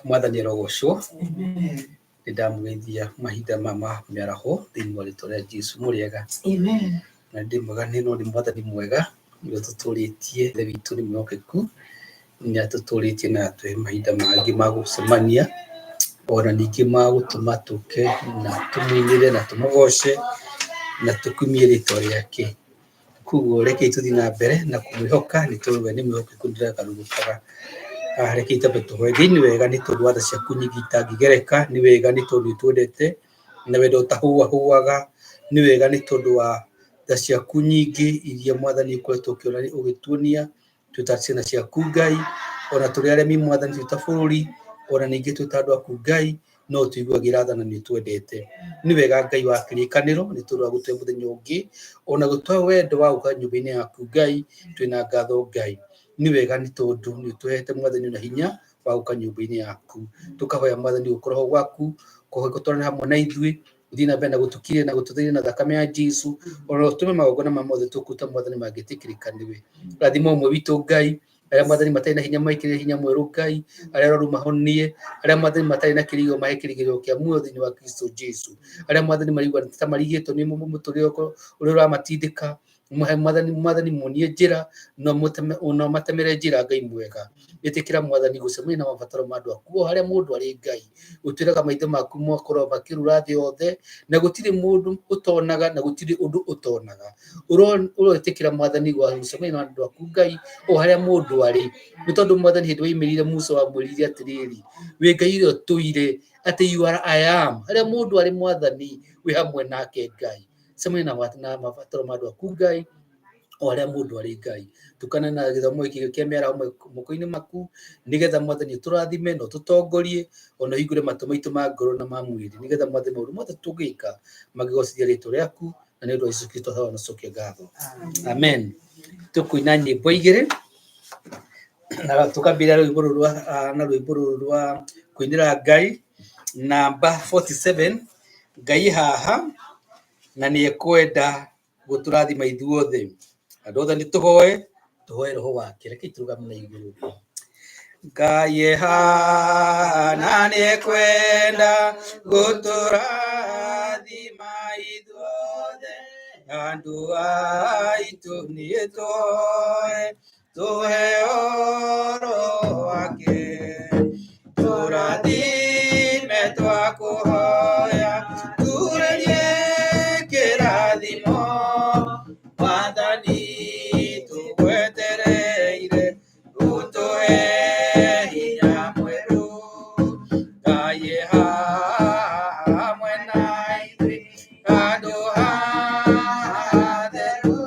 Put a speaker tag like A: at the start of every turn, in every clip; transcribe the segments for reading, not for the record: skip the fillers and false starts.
A: Mwathani arogocwo. Nĩ ndamũgeithia mahinda ma mĩaraho thĩinĩ wa rĩtwa rĩa Jesu. Mũrĩega?
B: Amen.
A: Na ndĩ mwega nĩ no nĩ Mwathani mwega nĩ ũtũtũrĩtie. Ithe witũ nĩ mwĩhokeku, nĩ atũtũrĩtie na atũhe mahinda mangĩ ma gũcemania, ona ningĩ ma gũtũma tũke na tũmũinĩre na tũmũgoce na tũkumie rĩtwa rĩake. Koguo rekei tũthiĩ na mbere na kũmwĩhoka nĩ tondũ we nĩ mwĩhokeku ndagarũrũkaga. Rekei twambe tũhoe. Ngai nĩ wega nĩ tondũ wa tha ciaku nyingĩ itangĩgereka, nĩ wega nĩ tondũ nĩ ũtwendete na wendo ũtahũahũaga, nĩ wega nĩ tondũ wa tha ciaku nyingĩ iria Mwathani ũkoretwo ũgĩtuonia twĩ ta ciana ciaku Ngai, ona tũrĩ aremi Mwathani twĩ ta bũrũri, ona ningĩ twĩ ta andũ aku Ngai, no ũtũiguagĩra tha na nĩ ũtwendete. Nĩ wega Ngai wa kĩrĩkanĩro nĩ tondũ wa gũtũhe mũthenya ũngĩ, ona gũtũhe wendo wa gũka nyũmba-inĩ yaku Ngai, twĩna ngatho Ngai. Nĩ wega nĩ tondũ nĩ ũtũhete Mwathani na hinya wa gũka nyũmba-inĩ yaku. Tũkahoya Mwathani gũkorwo ho gwaku, gũtwarane hamwe na ithuĩ, ũthiĩ na mbere na gũtũkiria na gũtũtheria na thakame ya Jesu, ona ũtũme magongona ma mothe tũkũruta Mwathani mangĩtĩkĩrĩka nĩwe. Rathima ũmwe witũ Ngai, arĩa Mwathani matarĩ na hinya maikĩrĩre hinya mwerũ Ngai, arĩa arwaru mahonie, arĩa Mwathani matarĩ na kĩrĩgĩrĩro mahe kĩrĩgĩrĩro kĩa muoyo thĩinĩ wa Kristo Jesu, arĩa Mwathani maraigua ta marigĩtwo nĩ mũtũrĩre ũrĩa ũramatindĩka, Mwathani Mwathani muonie njĩra na ũmatemere njĩra Ngai mwega. Ĩtĩkĩra Mwathani gũcemania na mabataro ma andũ aku o harĩa mũndũ arĩ Ngai. Ũtwĩraga maitho maku makoragwo makĩrura thĩ yothe na gũtirĩ mũndũ ũtonaga na gũtirĩ ũndũ ũtonaga. Ũroĩtĩkĩra Mwathani gũcemania na andũ aku Ngai o harĩa mũndũ arĩ. Nĩ tondũ Mwathani hĩndĩ waimĩrire Musa wamwĩrire atĩrĩrĩ, wĩ Ngai ũrĩa ũtũire atĩ you are I am. Harĩa mũndũ arĩ Mwathani wĩ hamwe nake Ngai. Cemania na mabataro ma andũ aku Ngai o harĩa mũndũ arĩ Ngai. Tukana na gĩthomo gĩkĩ kĩa mĩaraho moko-inĩ maku nĩgetha Mwathani ũtũrathime na ũtũtongorie ona ũhingũre matũ maitũ ma ngoro na ma mwĩrĩ nĩgetha Mwathani maũndũ mothe tũngĩka mangĩgocithia rĩtwa rĩaku na nĩ ũndũ wa Jesũ Kristo twahoya na tũcokie ngatho. Amen. Tũkũina nyĩmbo igĩrĩ na tũkambĩrĩria rwĩmbo rũrũ rwa na rwĩmbo rũrũ rwa kũinĩra Ngai namba 47 Ngai haha na nĩ ekwenda gũtũrathima ithuothe. Andũ othe nĩ tũhoe, tũhoe roho wake. Rekei tũrũgame na igũrũ. Ngai e haha na nĩ ekwenda gũtũrathima ithuothe. Andũ aitũ nĩ tũhoe, tũheo roho wake. Tũrathime twakũhoya, turĩrie kĩrathimo. Mwathani tũgwetereire, ũtũhe hinya mwerũ. Ngai e hamwe na ithuĩ, handũ hatheru.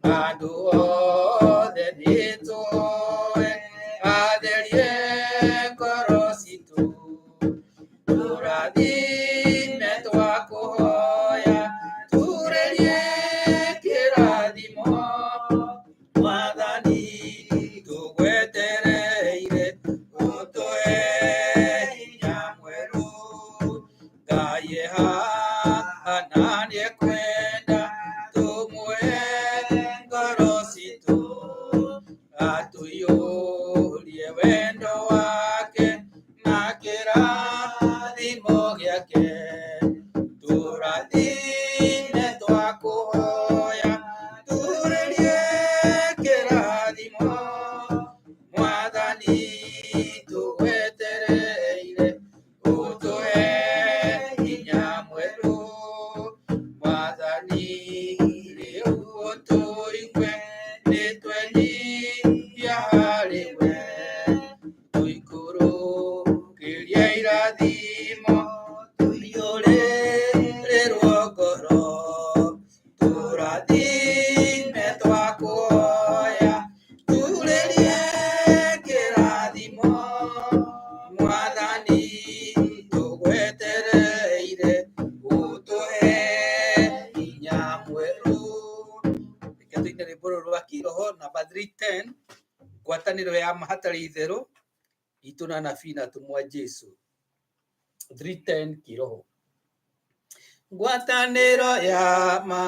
A: Andũ othe nĩ tũhoe, atherie ngoro citũ. Tũrathime twakũhoya, turĩrie kĩrathimo. Mwathani tũgwetereire, ũtũhe hinya mwerũ. Ngai e haha na nĩekwenda tũmũhe ngoro citũ, atũiyũrie wendo wake na kĩrathimo gĩake. Tũrathime twakũhoya, turĩrie kĩrathimo. Mwathani tũgwetereire, ũtũhe hinya mwerũ. Mwathani rĩu ũtũigue, nĩ twenyihia harĩ we. Tũikũrũkĩrie irathimo, tũiyũrĩrĩrwo ngoro. Tũrathime twakũhoya, turĩrie kĩrathimo. Mwathani tũgwetereire, ũtũhe hinya mwerũ. Reke tũine rwĩmbo rũrũ rwa kĩroho namba 310, ngwatanĩro ya ma hatarĩ itherũ, itũ na anabii na atũmwo a Jesũ. 310 kĩroho. Ngwatanĩro ya ma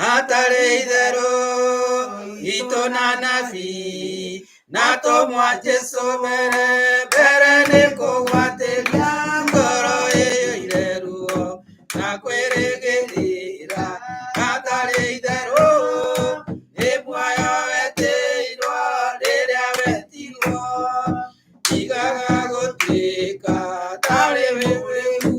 A: hatarĩ itherũ, itũ na anabii Na tũmwa Jesũ mbere mbere nĩ kũgwatĩria ngoro ĩiyũire ruo na kwĩrĩgĩrĩra hatarĩ itherũ nĩ muoyo wetĩirwo rĩrĩa wetirwo tigaga gũtuĩka tarĩ wĩrĩu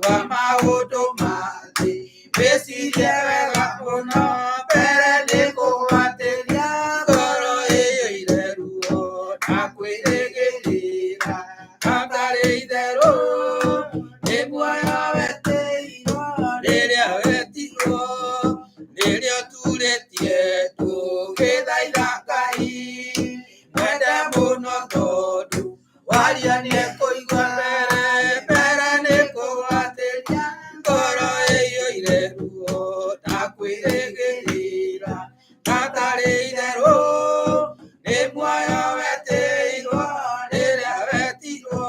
A: wa maũndũ ma thĩ wĩcirie wega mũno mbere nĩ kũgwatĩria ngoro ĩiyũire ruo na kwĩrĩgĩrĩra hatarĩ itherũ nĩ muoyo wetĩirwo rĩrĩa wetirwo rĩrĩa ũturĩtie tũgĩthaitha Ngai mwende mũno tondũ waria nĩekũigua mbere mbere nĩ kũgwatĩria ngoro ĩiyũire ruo na kwĩrĩgĩrĩra hatarĩ itherũ nĩ muoyo wetĩirwo rĩrĩa wetirwo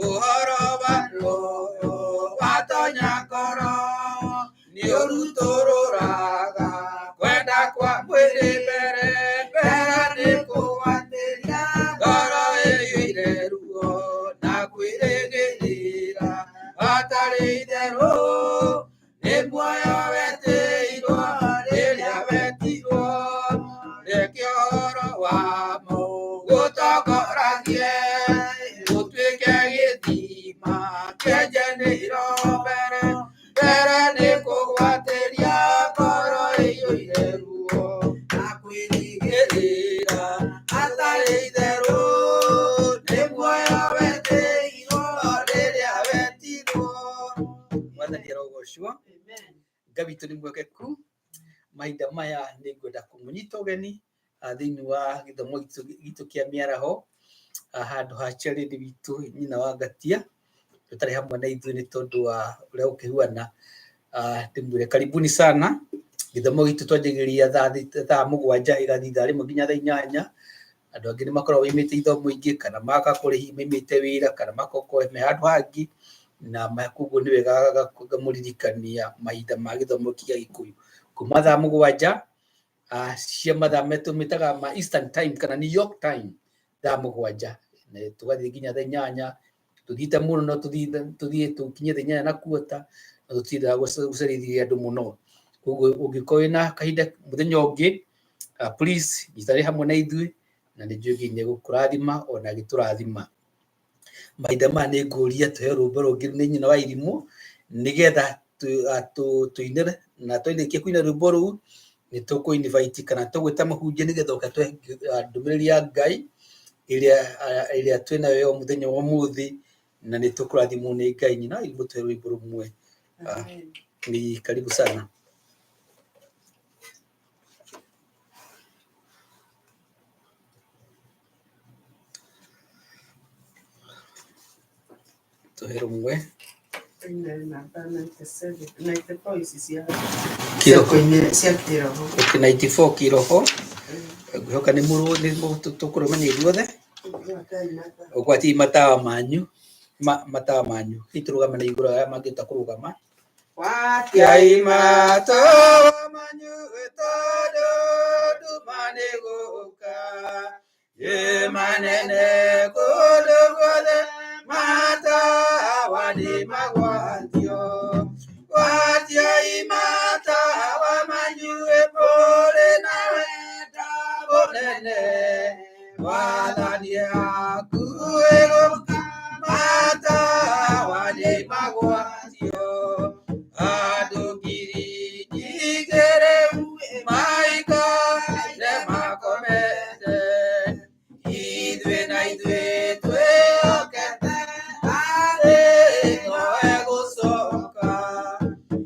A: ũhoro wa muoyo watonya ngoro nĩ ũrutũrũraga kwenda kwa mwĩrĩ mbere mbere nĩ kũgwatĩria ngoro ĩiyũire ruo na kwĩrĩgĩrĩra hatarĩ itherũ nĩ muoyo wetĩirwo rĩrĩa wetirwo reke ũhoro wamo gũtongoragie gũtuĩke gĩthima kĩenjanĩirwo mbere mbere nĩ kũgwatĩria ngoro ĩiyũire ruo na kwĩrĩgĩrĩra hatarĩ itherũ nĩ muoyo wetĩirwo rĩrĩa wetirwo. Mwathani arogocwo. Ngai witũ nĩ mwekeku mahinda maya nĩ ngwenda kũmũnyita ũgeni thĩinĩ wa gĩthomo gitũ kĩa mĩaraho handũ ha Charity witũ nyina wa Ngatia tũtarĩ hamwe na ithuĩ nĩ tondũ wa ũrĩa gũkĩhuana. Ndĩmwĩre karibuni sana. Gĩthomo gitũ twanjagĩrĩria thaa 7 ĩgathiĩ thaa 1 nginya thaa 8. Andũ angĩ nĩ makoragwo maimĩte ithomo ingĩ kana magakorwo hihi maimĩte wĩra kana magakorwo me handũ hangĩ na koguo nĩ wega ngamũririkania mahinda ma gĩthomo kĩa Gĩkũyũ kuma thaa 7 cia mathaa tũmĩtaga ma Eastern Time kana New York Time thaa 7 tũgathiĩ nginya thaa 8 tũthiĩte mũno no tũthiĩ tũkinye thaa 8 na kuota na tũtiendaga gũcerithia andũ mũno. Koguo ũngĩkorwo wĩna kahinda mũthenya ũngĩ please nyitanĩre hamwe na ithuĩ na nĩ njũĩ Ngai nĩegũkũrathima ona agĩtũrathima. Mahinda maya nĩ ngũria tũhe rwĩmbo rũngĩ nĩ nyina wa irimũ nĩgetha tũinĩre na twarĩkia kũina rwĩmbo rũu nĩ tũkũ invite kana tũgwĩta mũhunjia nĩgetha oke atũhe ndũmĩrĩri ya Ngai ĩrĩa twĩnayo mũthenya wa ũmũthĩ na nĩ tũkũrathimwo nĩ Ngai. Nyina wa irimũ tũhe rwĩmbo rũmwe. Ni karibu sana. Tũhe rũmwe.
B: Namba 97, 94 ici cia
A: Kĩroho.
B: cia kĩroho.
A: Okay, 94 kĩroho. Ngwĩhoka nĩ tũkũrũmania ithuothe. Ũgwati matawa manyu matawa manyu hihi tũrũgame na igũrũ arĩa mangĩhota kũrũgama. Watiai matawa manyu tondũ nduma nĩ gũka ĩ manene kũndũ guothe matawa nĩ magwatio. Gwatiai matawa manyu mũrĩ na wendo mũnene wathani hakuhĩ gũka matawa nĩ magwatio. Andũ ngiri nyingĩ rĩu maikaire makomete ithuĩ na ithuĩ twĩhokete atĩ nowe gũcoka.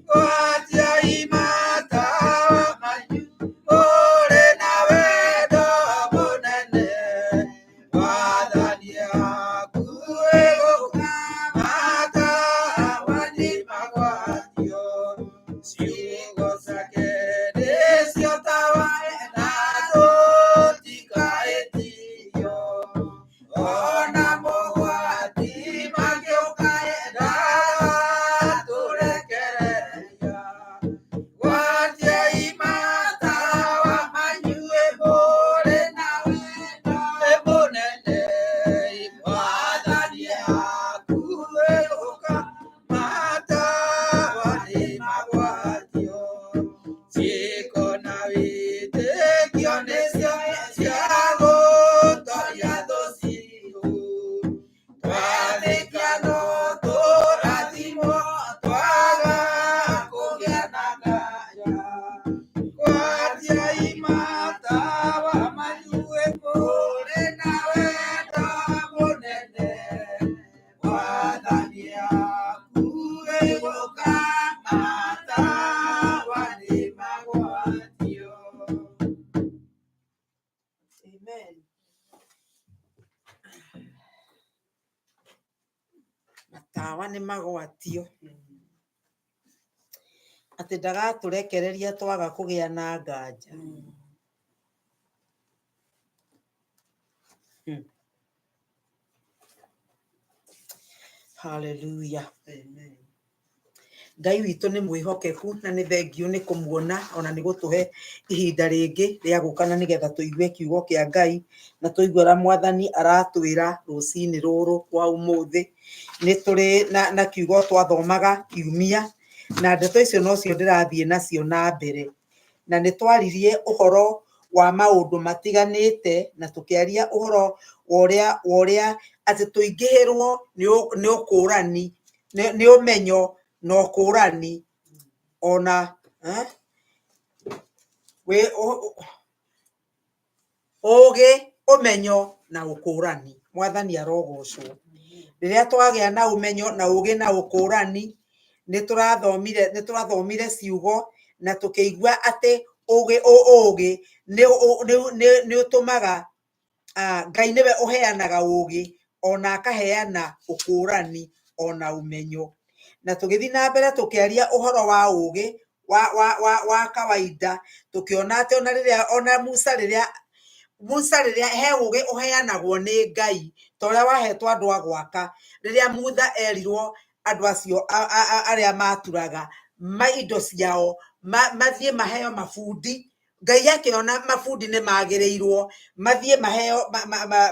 A: Gwatiai matawa manyu mũrĩ na wendo mũnene wathani hakuhĩ gũka matawa
C: Wĩtĩkio nĩcio cia gũtoria thũ citũ. Twathĩkia no tũrathimwo, twaga kũgĩa na nganja. Gwatiai matawa manyue kũrĩ na wendo mũnene. Mwathani akuhĩ gũka, matawa nĩmagwatio.
B: Amen. Matawa nĩ magwatio atĩ ndagatũrekereria twaga kũgĩa na nganja. Hallelujah. Amen.
D: Ngai witũ nĩ mwĩhokeku na nĩ thengiũ nĩ kũmuona ona nĩ gũtũhe ihinda rĩngĩ rĩa gũka na nĩgetha tũigue kiugo kĩa Ngai na tũigue ũrĩa mwathani aratwĩra rũcinĩ rũrũ kwa ũmũthĩ. Nĩ tũrĩ na kiugo twathomaga kiumia na ndeto icio nocio ndĩrathiĩ nacio na mbere. Na nĩ twaririe ũhoro wa maũndũ matiganĩte na tũkĩaria ũhoro wa ũrĩa atĩ tũingĩhĩrwo nĩ ũkũrani, nĩ ũmenyo na ũkũrani ona ũgĩ, ũmenyo na ũkũrani. Mwathani arogocwo. Rĩrĩa twagĩa na ũmenyo na ũgĩ na ũkũrani, nĩ tũrathomire ciugo na tũkĩigua atĩ ũgĩ nĩ ũtũmaga, Ngai nĩwe ũheanaga ũgĩ ona akaheana ũkũrani ona ũmenyo. Na tũgĩthiĩ na mbere tũkĩaria ũhoro wa ũgĩ wa kawaida, tũkĩona atĩ ona rĩrĩa ona Musa rĩrĩa Musa rĩrĩa he ũgĩ ũheanagwo nĩ Ngai ta ũrĩa wahetwo andũ a gwaka, rĩrĩa Mutha erirwo andũ acio arĩa maturaga ma indo ciao mathiĩ maheo mabundi, Ngai akĩona mabundi nĩ magĩrĩirwo mathiĩ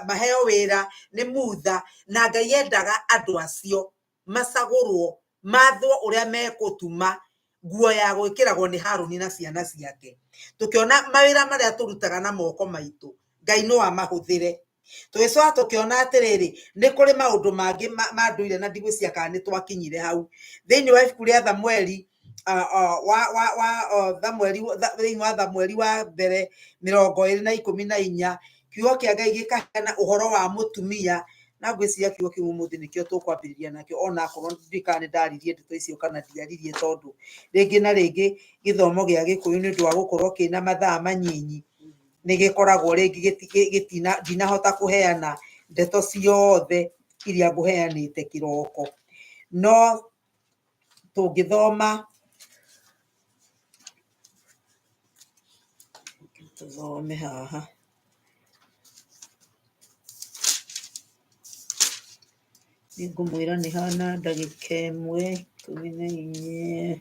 D: maheo wĩra nĩ Mutha, na Ngai endaga andũ acio macagũrwo mathwo ũrĩa mekũtuma nguo ya gwĩkĩragwo nĩ Harũni na ciana ciake. Tũkĩona mawĩra marĩa tũrutaga na moko maitũ, Ngai no amahũthĩre. Tũgĩcoka tũkĩona atĩrĩrĩ, nĩ kũrĩ maũndũ mangĩ ma ndũire na ndigwĩciria kana nĩ twakinyire hau. Thĩinĩ wa ibuku rĩa Thamueli, Thamueli, thĩinĩ wa Thamueli wa mbere 24, kiugo kĩa Ngai gĩkaheana ũhoro wa mũtumia, na ngwĩciria kiugo kĩu ũmũthĩ nĩkĩo tũkwambĩrĩria nakĩo, onakorwo ndiũĩ kana nĩ ndaririe ndeto icio kana ndiaririe, tondũ rĩngĩ na rĩngĩ gĩthomo gĩa Gĩkũyũ nĩ ũndũ wa gũkorwo kĩna mathaa manyinyi, nĩ gĩkoragwo rĩngĩ ndinahota kũheana ndeto ciothe iria ngũheanĩte kĩroko. No tũngĩthoma, tũthome haha. Nĩngũmwĩra nĩ hana ndagĩka 1 14.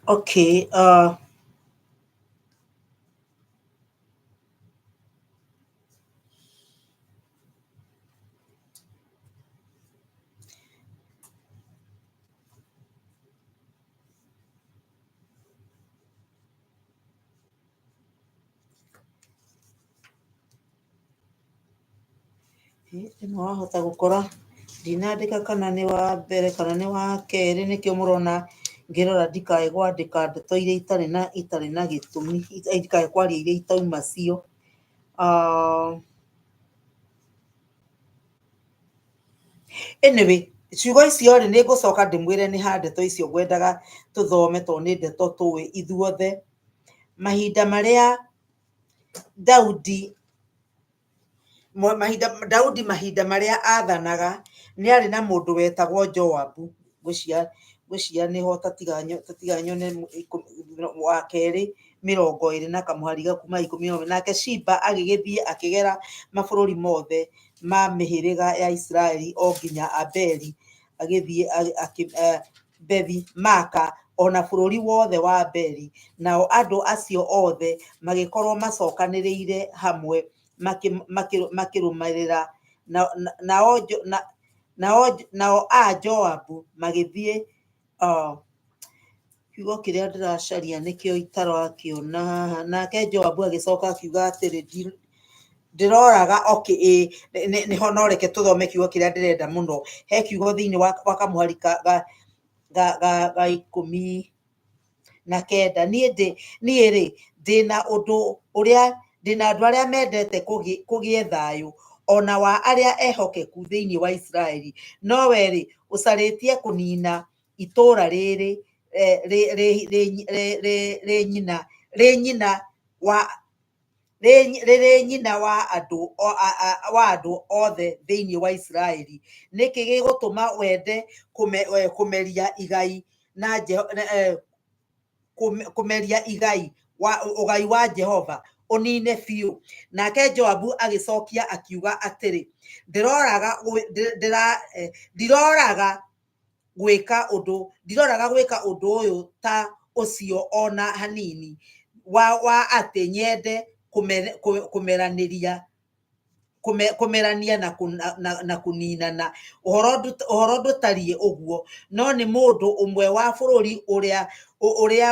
D: Okay, ĩno wahota gũkora ndinandĩka kana nĩ wa mbere kana nĩ wa kerĩ, nĩkĩo mũrona ngĩrora ndikae kwandĩka ndeto iria itarĩ na gĩtũmi, ndikae kwaria iria itauma cio. Anyway,
B: Ciugo icio rĩ, nĩ ngũcoka ndĩmwĩre nĩ ha ndeto icio ngwendaga tũthome tondũ nĩ ndeto tũĩ ithuothe. Mahinda marĩa Daudi mahinda Daudi mahinda marĩa athanaga nĩ arĩ na mũndũ wetagwo Joabu. Ngwĩciria ngwĩciria nĩho tatiga nyone wa kerĩ 20 na kamũhari ga kuma 11. Nake Shiba agĩgĩthiĩ akĩgera mabũrũri mothe ma mĩhĩrĩga ya Isiraeli o nginya Abeli, agĩthiĩ Bethi Maka, ona bũrũri wothe wa Abeli. Nao andũ acio othe magĩkorwo macokanĩrĩire hamwe makĩrũmĩrĩra nao a Joabu magĩthiĩ kiugo kĩrĩa ndĩracaria nĩkĩo itarakĩona haha. Nake Joabu agĩcoka akiuga atĩrĩ, ndĩroraga, okay, ĩ nĩho, no reke tũthome kiugo kĩrĩa ndĩrenda mũno. He kiugo thĩinĩ wa kamũhari ga 19. Niĩ rĩ, ndĩna ũndũ ũrĩa ndĩna andũ arĩa mendete kũgĩe thayũ, ona wa arĩa ehokeku thĩinĩ wa Isiraeli, no we rĩ, ũcarĩtie kũnina itũũra rĩrĩ rĩ nyina wa rĩrĩ nyina wa andũ wa andũ othe thĩinĩ wa Isiraeli. Nĩkĩ gĩgũtũma wende kũmeria igai na kũmeria igai wa ũgai wa Jehova ũnine biũ? Nake Joabu agĩcokia akiuga atĩrĩ, ndiroraga gwĩka ũndũ, ndiroraga gwĩka ũndũ ũyũ ta ũcio ona hanini, wa atĩ nyende kũmeranĩria kũmerania na kũninana. Ũhoro ndũtariĩ ũguo, no nĩ mũndũ ũmwe wa bũrũri ũrĩa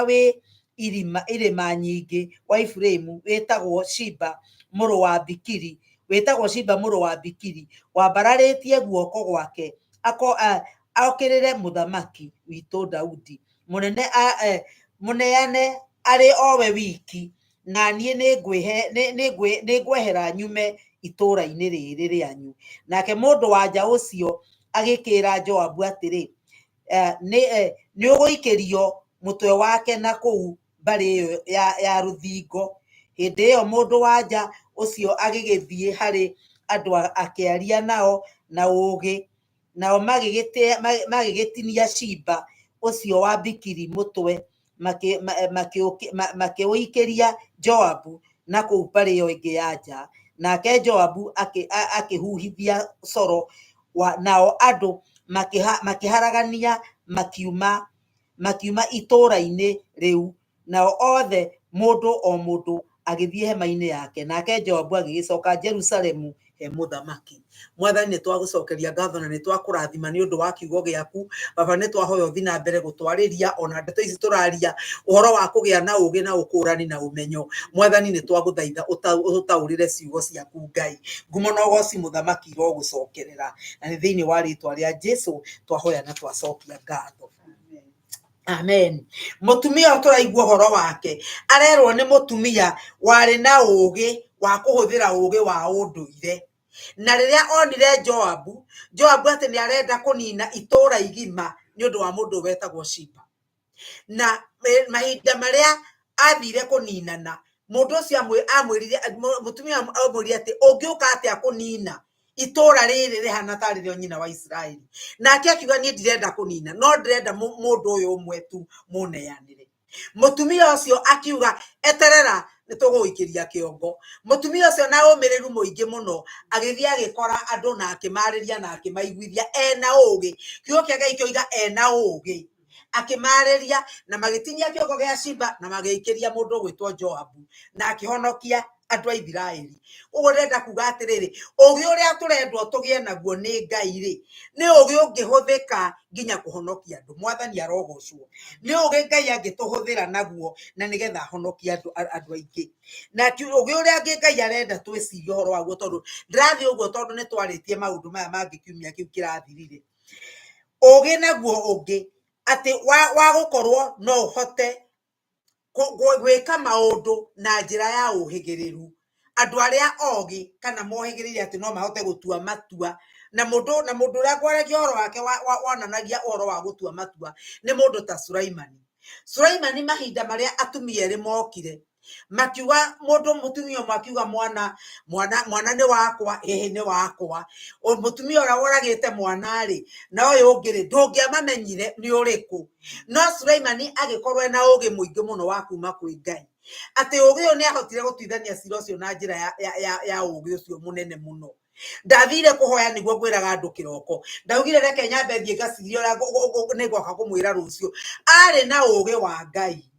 B: wĩ irĩma nyingĩ wa Efiraimu wĩtagwo Shiba mũrũ wa Bikiri, wĩtagwo Shiba mũrũ wa Bikiri, wambararĩtie guoko gwake okĩrĩre mũthamaki witũ Daudi. Mũnene mũneane arĩ owe wiki, na niĩ nĩngwehera nyume itũũra-inĩ rĩrĩ rĩanyu. Nake mũndũ wa nja ũcio agĩkĩra Joabu atĩrĩ, nĩ ũgũikĩrio mũtwe wake na kũu mbarĩ ĩyo ya rũthingo. Hĩndĩ ĩyo mũndũ wa nja ũcio agĩgĩthiĩ harĩ andũ akĩaria nao na ũũgĩ, nao magĩgĩtinia Shiba ũcio wa Bikiri mũtwe, makĩũikĩria Joabu na kũu mbarĩ ĩyo ĩngĩ ya nja. Nake Joabu akĩhuhithia coro, nao andũ makĩharagania makiuma itũũra-inĩ rĩu, nao othe mũndũ o mũndũ agĩthiĩ hema-inĩ yake. Nake Joabu agĩgĩcoka Jerusalemu he mũthamaki. Mwathani, nĩ twagũcokeria ngatho na nĩ twakũrathima nĩ ũndũ wa kiugo gĩaku. Baba, nĩ twahoya ũthiĩ na mbere gũtwarĩria ona ndeto ici tũraria ũhoro wa kũgĩa na ũũgĩ na ũkũrani na ũmenyo. Mwathani, nĩ twagũthaitha ũtũtaũrĩre ciugo ciaku. Ngai, ngumo na ũgoci mũthamaki irogũcokerera, na nĩ thĩinĩ wa rĩtwa rĩa Jesu twahoya na twacokia ngatho. Amen. Mũtumia ũyũ tũraigua ũhoro wake arerwo nĩ mũtumia warĩ na ũũgĩ wa kũhũthĩra ũũgĩ wa ũndũire. Na rĩrĩa onire Joabu, Joabu atĩ nĩ arenda kũnina itũũra igima nĩ ũndũ wa mũndũ wetagwo Shiba. Na mahinda marĩa athire kũninana, mũndũ ũcio amwĩrire, mũtumia amwĩrire atĩ ũngĩũka atĩa kũnina itũũra rĩrĩ rĩhana tarĩ rĩo nyina wa Isiraeli. Nake akiuga, niĩ ndirenda kũnina, no ndĩrenda mũndũ ũyũ ũmwe tu mũneanĩre. Mũtumia ũcio akiuga, eterera, nĩ tũgũgũikĩria kĩongo. Mũtumia ũcio na ũmĩrĩru mũingĩ mũno agĩthiĩ agĩkora andũ na akĩmarĩria na akĩmaiguithia ena ũgĩ. Kiugo kĩa Ngai kĩoiga ena ũgĩ. Akĩmarĩria na magĩtinia kĩongo gĩa Shiba na magĩikĩria mũndũ ũgwĩtwo Joabu, na akĩhonokia andũ a Isiraeli. Ũguo ndĩrenda kuga atĩrĩrĩ, ũgĩ ũrĩa tũrendwo tũgĩe naguo nĩ Ngai rĩ, nĩ ũgĩ ũngĩhũthĩka nginya kũhonokia andũ. Mwathani arogocwo. Nĩ ũgĩ Ngai angĩtũhũthĩra naguo na nĩgetha ahonokie andũ aingĩ. Na ũgĩ ũrĩa angĩ Ngai arenda twĩcirie ũhoro waguo, tondũ ndĩrathiĩ ũguo tondũ nĩ twarĩtie maũndũ maya mangĩ kiumia kĩu kĩrathirire. Ũgĩ naguo ũngĩ atĩ wa gũkorwo no ũhote gwĩka maũndũ na njĩra ya ũhĩgĩrĩru. Andũ arĩa ogĩ kana mohĩgĩrĩire atĩ no mahote gũtua matua Na mũndũ, na mũndũ ũrĩa ngwaragia ũhoro wake wonanagia ũhoro wa gũtua matua nĩ mũndũ ta Sulaimani. Sulaimani mahinda marĩa atumia erĩ mokire makiuga, mũndũ mũtumia ũmwe akiuga mwana mwana mwana nĩ wakwa, ĩhĩ nĩ wakwa. Mũtumia ũrĩa woragĩte mwana rĩ, na ũyũ ũngĩ rĩ, ndũngĩamamenyire nĩ ũrĩkũ. No Sulaimani agĩkorwo ena ũgĩ mũingĩ mũno wa kuma kwĩ Ngai, atĩ ũgĩ ũyũ nĩ ahotire gũtuithania cira ũcio na njĩra ya ũgĩ ũcio mũnene mũno. Ndathire kũhoya nĩguo ngwĩraga andũ kĩroko, ndaugire reke nyambe thiĩ ngacirie ũrĩa nĩngoka kũmwĩra rũciũ. Arĩ na ũgĩ wa Ngai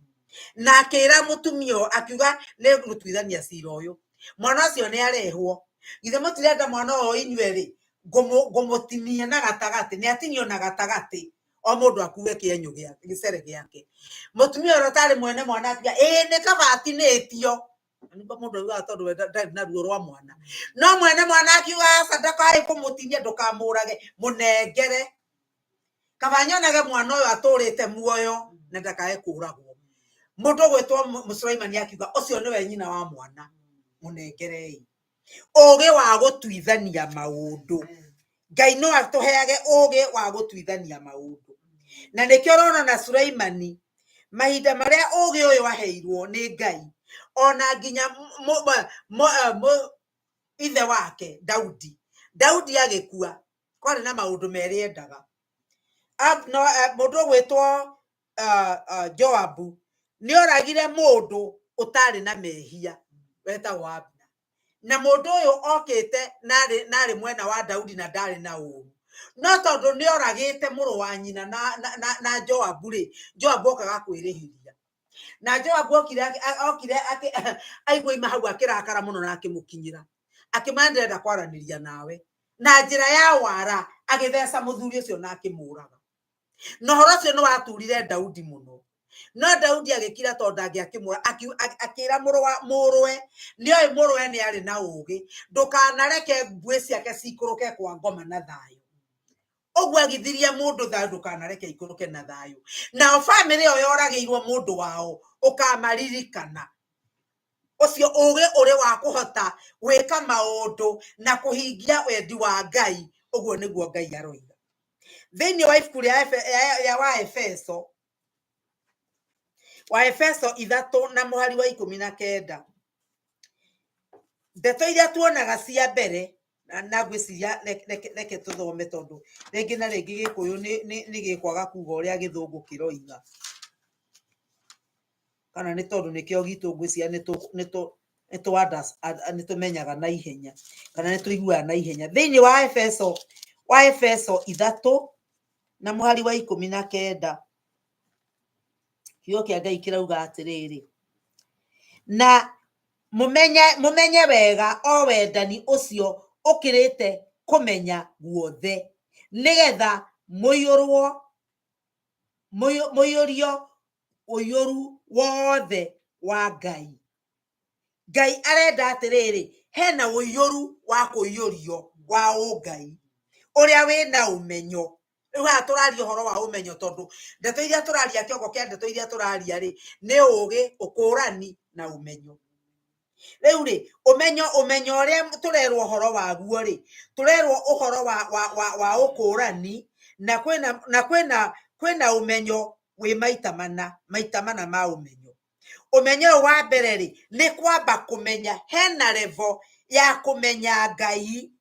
B: na akĩra mũtumia ũyũ, akiuga nĩ ngũtuithania cira ũyũ, mwana ũcio nĩ arehwo. Githĩ mũtirenda mwana ũyũ inyuĩ rĩ, ngũmũtinia na gatagatĩ. Nĩ atinio na gatagatĩ, o mũndũ akue kĩenyũ gĩake, gĩcere gĩake. Mũtumia ũrĩa ũtarĩ mwene mwana akiuga ĩĩ nĩ kaba atinĩtio. Nĩguo mũndũ augaga tondũ we ndarĩ na ruo rwa mwana. No mwene mwana akiuga aca, ndakae kũmũtinia, ndũkamũrage, mũnengere, kaba nyonage mwana ũyũ atũrĩte muoyo na ndakae kũragwo. Mũndũ ũgwĩtwo Mũsulaimani akiuga ũcio nĩwe nyina wa mwana, mũnengerei. Ũgĩ wa gũtuithania maũndũ, Ngai no atũheage ũgĩ wa gũtuithania maũndũ. Na nĩkĩo ũrona na Sulaimani mahinda marĩa ũgĩ ũyũ aheirwo nĩ Ngai, ona nginya ithe wake Daudi, Daudi agĩkua kwarĩ na maũndũ merĩ endaga. No, mũndũ ũgwĩtwo Joabu nĩ oragire mũndũ ũtarĩ na mehia wetagwo Abner. Na mũndũ ũyũ okĩte narĩ mwena wa Daudi na ndarĩ na ũru, no tondũ nĩ oragĩte mũrũ wa nyina na Joabu rĩ, Joabu okaga kwĩrĩhĩria. Na Joabu okire aigua ima hau akĩrakara mũno na akĩmũkinyĩra, akĩmwĩra ndĩrenda kwaranĩria nawe. Na njĩra ya wara agĩtheca mũthuri ũcio na akĩmũraga. Na ũhoro ũcio nĩ waturire Daudi mũno. No Daudi agĩkira tondũ ndangĩakĩmũra, akĩra mũrũwe, nĩoĩ mũrũwe nĩ arĩ na ũgĩ, ndũkanareke mbuĩ ciake cikũrũke kwa ngoma na thayũ. Ũguo agithirie mũndũ thayũ, ndũkanareke ikũrũke na thayũ. Nao bamĩrĩ ĩyo yoragĩirwo mũndũ wao ũkamaririkana. Ũcio ũgĩ ũrĩ wa kũhota gwĩka maũndũ na kũhingia wendi wa Ngai, ũguo nĩguo Ngai aroiga. Thĩinĩ wa ibuku rĩa wa Efeso, wa Efeso 3 na mũhari wa 19, ndeto iria tuonaga cia mbere, na ngwĩciria reke tũthome tondũ rĩngĩ na rĩngĩ Gĩkũyũ nĩ gĩkwaga kuga ũrĩa Gĩthũngũ kĩroiga, kana nĩ tondũ nĩkĩo gitũ ngwĩciria nĩ tũmenyaga na ihenya, kana nĩ tũiguaga na ihenya. Thĩinĩ wa Efeso, wa Efeso 3 na mũhari wa 19, kiugo kĩa Ngai kĩrauga atĩrĩrĩ, na mũmenye wega o wendani ũcio ũkĩrĩte kũmenya guothe, nĩgetha mũiyũrio ũiyũru wothe wa Ngai. Ngai arenda atĩrĩrĩ, hena ũiyũru wa kũiyũrio wa ũngai ũrĩa wĩna ũmenyo. Rĩu haha tũraria ũhoro wa ũmenyo tondũ ndeto iria tũraria, kĩongo kĩa ndeto iria tũraria rĩ, nĩ ũgĩ, ũkũrani na ũmenyo. Rĩu rĩ, ũmenyo ũrĩa tũrerwo ũhoro waguo rĩ, tũrerwo ũhoro wa ũkũrani, na kwĩna ũmenyo wĩ maita mana, maita mana ma ũmenyo. Ũmenyo ũyũ wa mbere rĩ, nĩ kwamba kũmenya hena level ya kũmenya Ngai,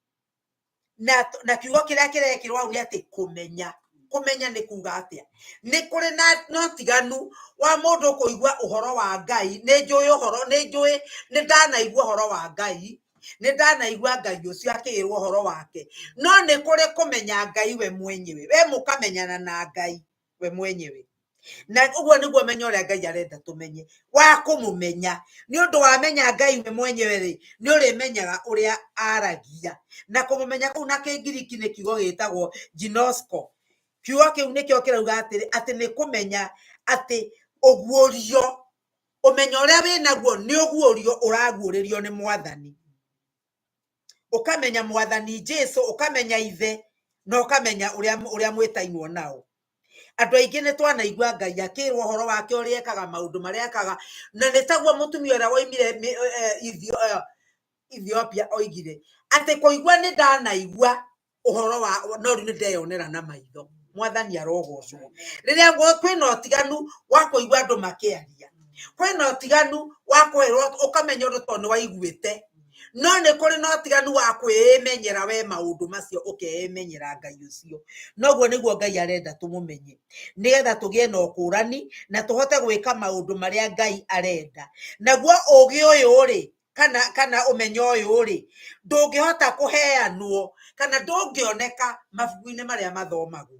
B: na kiugo kĩrĩa kĩrekĩrwo hau nĩ atĩ kũmenya. Kũmenya nĩ kuga atĩa? Nĩ kũrĩ na no tiganu wa mũndũ kũigua ũhoro wa Ngai, nĩ njũĩ ũhoro, nĩ njũĩ, nĩ ndanaigua ũhoro wa Ngai, nĩ ndanaigua Ngai ũcio akĩĩrwo ũhoro wake, no nĩ kũrĩ kũmenya Ngai we mwenyewe, we mũkamenyana na Ngai we mwenyewe. Na ũguo nĩguo ũmenyo ũrĩa Ngai arenda tũmenye, wa kũmũmenya. Nĩ ũndũ wamenya Ngai we mwenyewe rĩ, nĩ ũrĩmenyaga ũrĩa aragia. Na kũmũmenya kũu na Kĩngiriki nĩ kiugo gĩtagwo ginosko. Kiugo kĩu nĩkĩo kĩrauga atĩ nĩ kũmenya atĩ ũguũrio, ũmenyo ũrĩa wĩnaguo nĩ ũguũrio ũraguũrĩrio nĩ Mwathani. Ũkamenya Mwathani Jesu, ũkamenya Ithe, na ũkamenya ũrĩa mwĩtainwo nao. Andũ aingĩ nĩ twanaigua Ngai akĩrwo ũhoro wake ũrĩa ekaga maũndũ marĩa ekaga, na nĩ taguo mũtumia ũrĩa woimire Ethiopia oigire atĩ kũigua nĩ ndanaigua Ũhoro wa no rĩu nĩ ndeyonera na maitho. Mwathani arogocwo. Rĩrĩa kwĩna ũtiganu wa kũigua andũ makĩaria, kwĩna ũtiganu wa kwĩrwo ũkamenya ũndũ tondũ nĩ waiguĩte, no nĩ kũrĩ na ũtiganu wa kwĩmenyera we maũndũ macio, ũkemenyera Ngai ũcio. Noguo nĩguo Ngai arenda tũmũmenye, nĩgetha tũgĩe na ũkũrani na tũhote gwĩka maũndũ marĩa Ngai arenda. Naguo ũgĩ ũyũ rĩ, kana ũmenyo ũyũ rĩ, ndũngĩhota kũheanwo kana ndũngĩoneka mabuku-inĩ marĩa mathomagwo.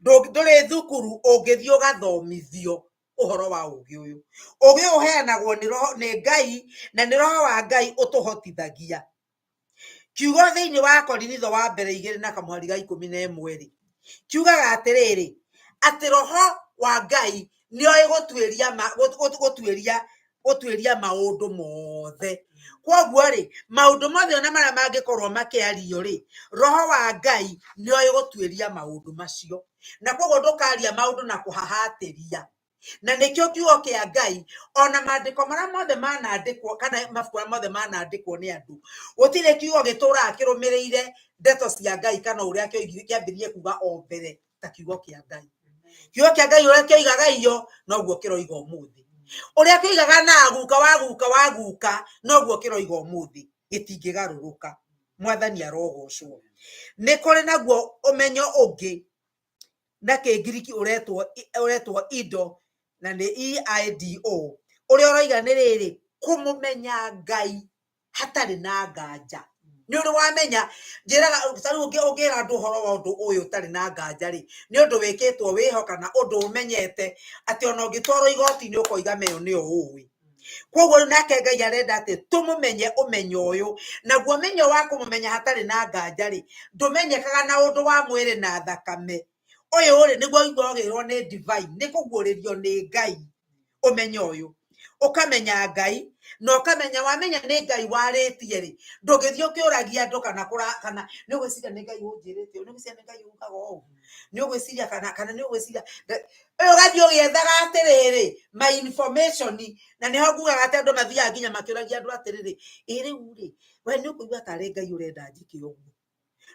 B: Ndũrĩ thukuru ũngĩthiĩ ũgathomithio ũhoro wa ũgĩ ũyũ. Ũgĩ ũyũ ũheanagwo nĩ roho, nĩ Ngai, na nĩ roho wa Ngai ũtũhotithagia. Kiugo thĩinĩ wa Korinitho wa mbere igĩrĩ na kamũhari ga ikũmi na ĩmwe rĩ, kiugaga atĩrĩrĩ, atĩ roho wa Ngai nĩoĩ gũtuĩria maũndũ mothe. Kwoguo rĩ, maũndũ mothe ona marĩa mangĩkorwo makĩario rĩ, roho wa Ngai nĩoĩ gũtuĩria maũndũ macio. Na kwoguo ndũkaria maũndũ na kũhahatĩria. Na nĩkĩo kiugo kĩa Ngai, ona maandĩko marĩa mothe manandĩkwo, kana mabuku marĩa mothe manandĩkwo nĩ andũ, gũtirĩ kiugo gĩtũraga kĩrũmĩrĩire ndeto cia Ngai kana ũrĩa kĩambĩrĩirie kuga o mbere ta kiugo kĩa Ngai. Kiugo kĩa Ngai ũrĩa kĩoigaga iyo, noguo kĩroiga ũmũthĩ. Ũrĩa kĩoigaga na guka wa guka wa guka, noguo kĩroiga ũmũthĩ. Gĩtingĩgarũrũka. Mwathani arogocwo. Nĩ kũrĩ naguo ũmenyo ũngĩ na Kĩngiriki ũretwo indo, na nĩ EIDO, ũrĩa ũroiga nĩ rĩrĩ, kũmũmenya Ngai hatarĩ na nganja. Nĩ ũrĩ wamenya, njĩraga, ta rĩu ũngĩra andũ ũhoro wa ũndũ ũyũ ũtarĩ na nganja rĩ, nĩ ũndũ wĩkĩtwo wĩho kana ũndũ ũmenyete atĩ ona ũngĩtwarwo igoti-inĩ ũkoiga meyo nĩyo ũĩ. Kwoguo rĩu nake Ngai arenda atĩ tũmũmenye ũmenyo ũyũ, naguo ũmenyo wa kũmũmenya hatarĩ na nganja rĩ, ndũmenyekaga na ũndũ wa mwĩrĩ na thakame. Ũyũ rĩ, nĩguo ũiguagĩrwo nĩ divine, nĩ kũguũrĩrio nĩ Ngai ũmenyo ũyũ. Ũkamenya Ngai, na ũkamenya wamenya nĩ Ngai warĩtie rĩ, ndũngĩthiĩ ũkĩũragia andũ kana kũra, kana nĩ ũgwĩciria nĩ Ngai ũnjĩrĩte ũũ, nĩ ũgwĩciria nĩ Ngai ugaga ũũ, nĩ ũgwĩciria kana nĩ ũgwĩciria ũyũ ũgathiĩ ũgĩethaga atĩrĩrĩ ma information, na nĩho ngugaga atĩ andũ mathiaga nginya makĩũragia andũ atĩrĩrĩ, ĩ rĩu rĩ, we nĩ ũkũigua tarĩ Ngai ũrenda njĩke ũguo?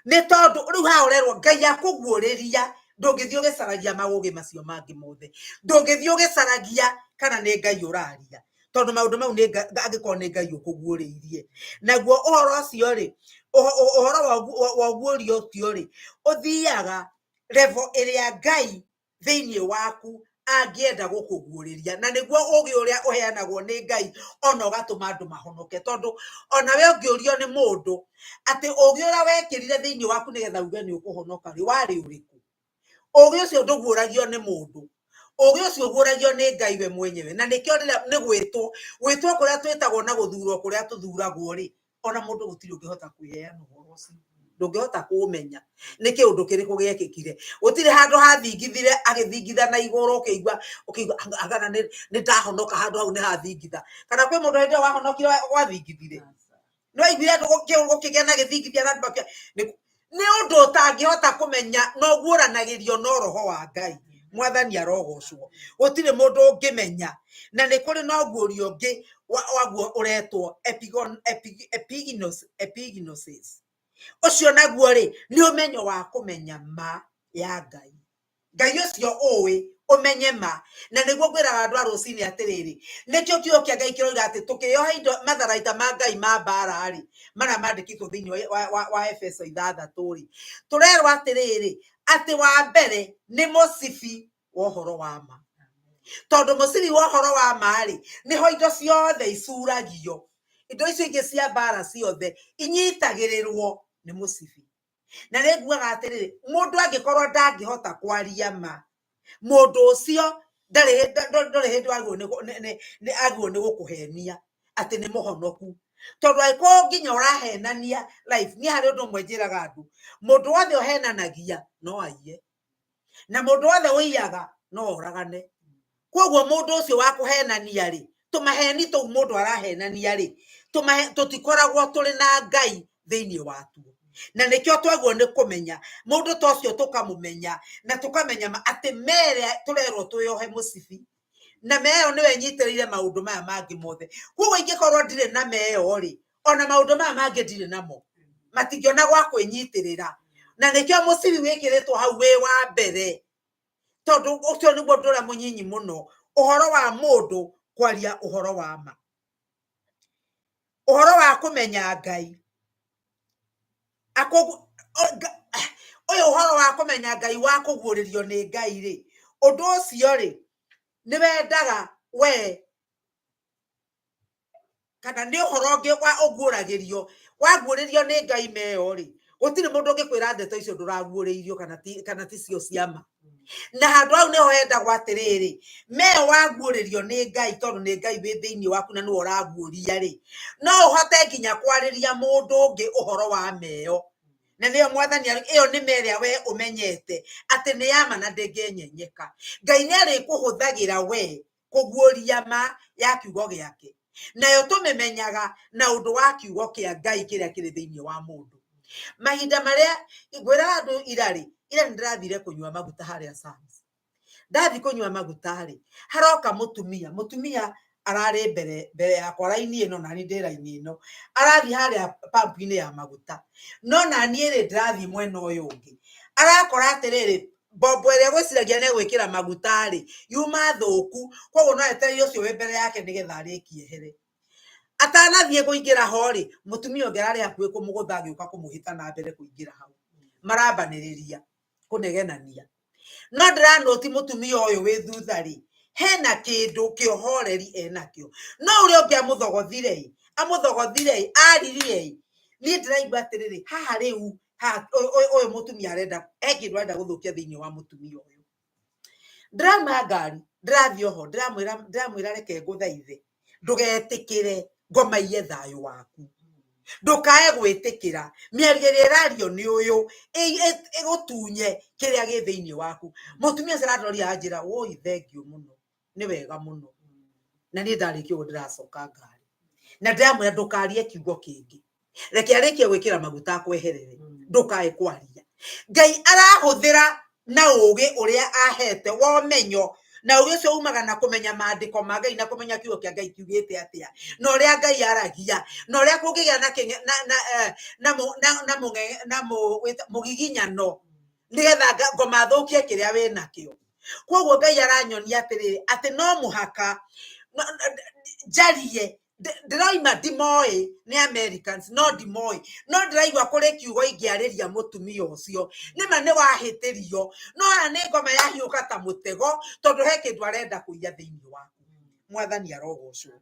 B: Nĩ tondũ rĩu haha ũrerwo Ngai akũguũrĩria, ndũngĩthiĩ ũgĩcaragia maũgĩ macio mangĩ mothe, ndũngĩthiĩ ũgĩcaragia kana nĩ Ngai ũraria, tondũ maũndũ mau nĩ Ngai, angĩkorwo nĩ Ngai ũkũguũrĩirie. Naguo ũhoro ũcio rĩ, ũhoro wa ũguũrio ũcio rĩ, ũthiaga level ĩrĩa Ngai thĩinĩ waku angĩenda gũkũguũrĩria, na nĩguo ũgĩ ũrĩa ũheanagwo nĩ Ngai ona ũgatũma andũ mahonoke. Tondũ ona we ũngĩũrio nĩ mũndũ atĩ ũgĩ ũrĩa wekĩrire thĩinĩ waku nĩgetha uge nĩ ũkũhonoka rĩ, warĩ ũrĩkũ? Ũgĩ ũcio ndũguũragio nĩ mũndũ, ũgĩ ũcio ũguũragio nĩ Ngai we mwenyewe. Na nĩkĩo rĩrĩa nĩ gwĩtwo, gwĩtwo kũrĩa twĩtagwo na gũthurwo kũrĩa tũthuragwo rĩ, ona mũndũ gũtirĩ ũngĩhota kwĩheana ũhoro ũcio, ndũngĩhota kũũmenya nĩ kĩũndũ kĩrĩkũ gĩekĩkire. Gũtirĩ handũ hathingithire agĩthingitha na igũrũ, ũkĩigua agana nĩ ndahonoka, handũ hau nĩ hathingitha. Kana kwĩ mũndũ hĩndĩ ĩyo wahonokire gwathingithire? No aiguire andũ gũkĩgĩa na gĩthingithia na andũ makĩoya. Nĩ ũndũ ũtangĩhota kũmenya, no ũguũranagĩrio no roho wa Ngai. Mwathani arogocwo. Gũtirĩ mũndũ ũngĩmenya. Na nĩ kũrĩ na ũguũrio ũngĩ waguo ũretwo epignosis. Ũcio naguo rĩ, nĩ ũmenyo wa kũmenya ma ya Ngai. Ngai ũcio ũĩ, ũmenye ma. Na nĩguo ngwĩraga andũ a rũcinĩ atĩrĩrĩ, nĩkĩo kiugo kĩa Ngai kĩroiga atĩ tũkĩyoha indo matharaita ma Ngai ma mbara rĩ, marĩa mandĩkĩtwo thĩinĩ wa Efeso ithathatũ rĩ, tũrerwo atĩrĩrĩ, atĩ wa mbere nĩ mũcibi wa ũhoro wa ma. Tondũ mũcibi wa ũhoro wa ma rĩ, nĩho indo ciothe icuragio. Indo icio ingĩ cia mbara ciothe inyitagĩrĩrwo nĩ mũcibi. Na nĩ ngugaga atĩrĩrĩ, mũndũ angĩkorwo ndangĩhota kwaria ma, mũndũ ũcio ndarĩ hĩndĩ agĩrĩirwo nĩ gũkũhenia atĩ nĩ mũhonoku. Tondũ angĩkorwo nginya ũrahenania life, niĩ harĩ ũndũ ũmwe njĩraga andũ, mũndũ wothe ũhenanagia no aiye, na mũndũ wothe ũiyaga no oragane. Koguo mũndũ ũcio wa kũhenania rĩ, tũmaheni tũu mũndũ arahenania rĩ, tũtikoragwo tũrĩ na Ngai thĩinĩ watuo. Na nĩkĩo twagĩrĩirwo nĩ kũmenya mũndũ ta ũcio, tũkamũmenya na tũkamenya atĩ mere tũrerwo twĩyohe mũcibi, na meyo nĩyo ĩnyitĩrĩire maũndũ maya mangĩ mothe. Koguo ingĩkorwo ndirĩ na meyo rĩ, ona maũndũ maya mangĩ ndirĩ namo, matingĩona gwa kwĩnyitĩrĩra. Na nĩkĩo mũcibi wĩkĩrĩtwo hau wĩ wa mbere, tondũ ũcio nĩguo ũndũ ũrĩa mũnyinyi mũno, ũhoro wa mũndũ kwaria ũhoro wa ma, ũhoro wa kũmenya Ngai. Ũyũ ũhoro wa kũmenya Ngai wa kũguũrĩrio nĩ Ngai rĩ, ũndũ ũcio rĩ nĩ wendaga we, kana nĩ ũhoro ũngĩ wa ũguũragĩrio, waguũrĩrio nĩ Ngai meyo rĩ, gũtirĩ mũndũ ũngĩkwĩra ndeto icio ndũraguũrĩirio kana ti cio cia ma. Na handũ hau nĩho hendagwo atĩrĩrĩ, meyo waguũrĩrio nĩ Ngai, tondũ nĩ Ngai wĩ thĩinĩ waku na nĩwe ũraguũria rĩ, no ũhote nginya kwarĩria mũndũ ũngĩ ũhoro wa meyo. Na nĩyo Mwathani ĩyo nĩ me ĩrĩa we ũmenyete atĩ nĩ ya ma na ndĩngĩenyenyeka. Ngai nĩ arĩkũhũthagĩra we kũguũria ma ya kiugo gĩake, nayo tũmĩmenyaga na ũndũ wa kiugo kĩa Ngai kĩrĩa kĩrĩ thĩinĩ wa mũndũ. Mahinda marĩa ngwĩraga andũ irarĩ, ira nĩ ndĩrathire kũnyua maguta harĩa Sam's. Ndathi kũnyua maguta rĩ, haroka mũtumia, mũtumia ararĩ mbere yakwa raini ĩno, nani ndĩ raini ĩno, arathiĩ harĩa pump-inĩ ya maguta, no naniĩ rĩ ndĩrathiĩ mwena ũyũ ũngĩ. Arakora atĩrĩrĩ, mbombo ĩrĩa gwĩciragia nĩ gwĩkĩra maguta rĩ, yuma thũku, koguo no etereire ũcio wĩ mbere yake nĩgetha arĩkie ehere. Atanathiĩ kũingĩra ho rĩ, mũtumia ũngĩ ararĩ hakuhĩ kũmũgũtha agĩũka kũmũhĩta na mbere kũingĩra hau. Marambanĩrĩria kũnegenania. No ndĩranũti mũtumia ũyũ wĩ thutha rĩ, hena kĩndũ kĩa ũhoreri enakĩo. No ũrĩa ũngĩ amũthogothire ĩ, amũthogothire ĩ, aririe ĩ, niĩ ndĩraigua atĩrĩrĩ, haha rĩu, haha ũyũ mũtumia arenda, he kĩndũ arenda gũthũkia thĩinĩ wa mũtumia ũyũ. Ndĩrauma ngari, ndĩrathiĩ oho, ndĩramwĩra reke ngũthaithe, ndũgetĩkĩre ngoma iye thayũ waku. Ndũkae gwĩtĩkĩra mĩario ĩrĩa ĩrario nĩ ũyũ ĩgũtunye kĩrĩa gĩ thĩinĩ waku. Mũtumia ũcio arandoria anjĩra, woi thengiũ mũno, nĩ wega mũno. Na niĩ ndarĩkia ũguo ndĩracoka ngari. Na ndĩramwĩra ndũkarie kiugo kĩngĩ. Reke arĩkie gwĩkĩra maguta akweherere, ndũkae kwaria. Ngai arahũthĩra na ũgĩ ũrĩa ahete wa ũmenyo, na ũgĩ ũcio umaga na kũmenya maandĩko ma Ngai na kũmenya kiugo kĩa Ngai kiugĩte atĩa, na ũrĩa Ngai aragia, na ũrĩa kũngĩgĩa na kĩng'e, na, na, na, mũ, na, na, mũng'e, na mũ, wĩta, mũgiginyano, nĩgetha ngoma thũkie kĩrĩa wĩ nakĩo. Koguo Ngai aranyonia atĩrĩrĩ, atĩ no mũhaka njarie. Ndĩroima ndimoĩ nĩ Americans, no ndimoĩ, no ndĩraigua kũrĩ kiugo ingĩarĩria mũtumia ũcio. Nĩma nĩ wahĩtĩrio, no haha nĩ ngoma yahiũka ta mũtego, tondũ he kĩndũ arenda kũiya thĩinĩ waku. Mwathani arogocwo.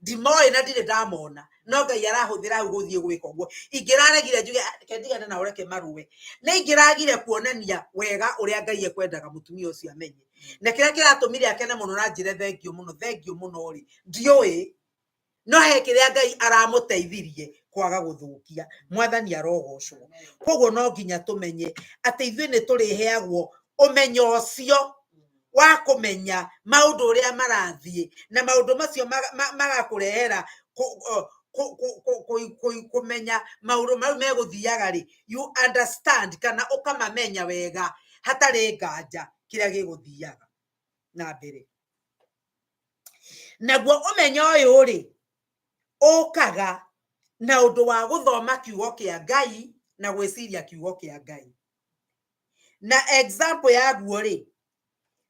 B: Ndimoĩ na ndirĩ ndamona, no Ngai arahũthĩra hau gũthiĩ gwĩka ũguo. Ingĩraregire njuge, reke ndigane nao, reke marũe. Nĩ ingĩragire kuonania wega ũrĩa Ngai ekwendaga mũtumia ũcio amenye. Na kĩrĩa kĩratũmire akene mũno na njĩre thengiũ mũno, thengiũ mũno rĩ, ndiũĩ, no he kĩrĩa Ngai aramũteithirie kwaga gũthũkia. Mwathani arogocwo. Koguo no nginya tũmenye atĩ ithuĩ nĩ tũrĩheagwo ũmenyo ũcio wa kũmenya maũndũ ũrĩa marathiĩ, na maũndũ macio magakũrehera kũmenya maũndũ mau megũthiaga rĩ, you understand, kana ũkamamenya wega hatarĩ nganja kĩrĩa gĩgũthiaga na mbere. Naguo ũmenyo ũyũ rĩ, ũkaga na ũndũ wa gũthoma kiugo kĩa Ngai na gwĩciria kiugo kĩa Ngai. Na example yaguo rĩ,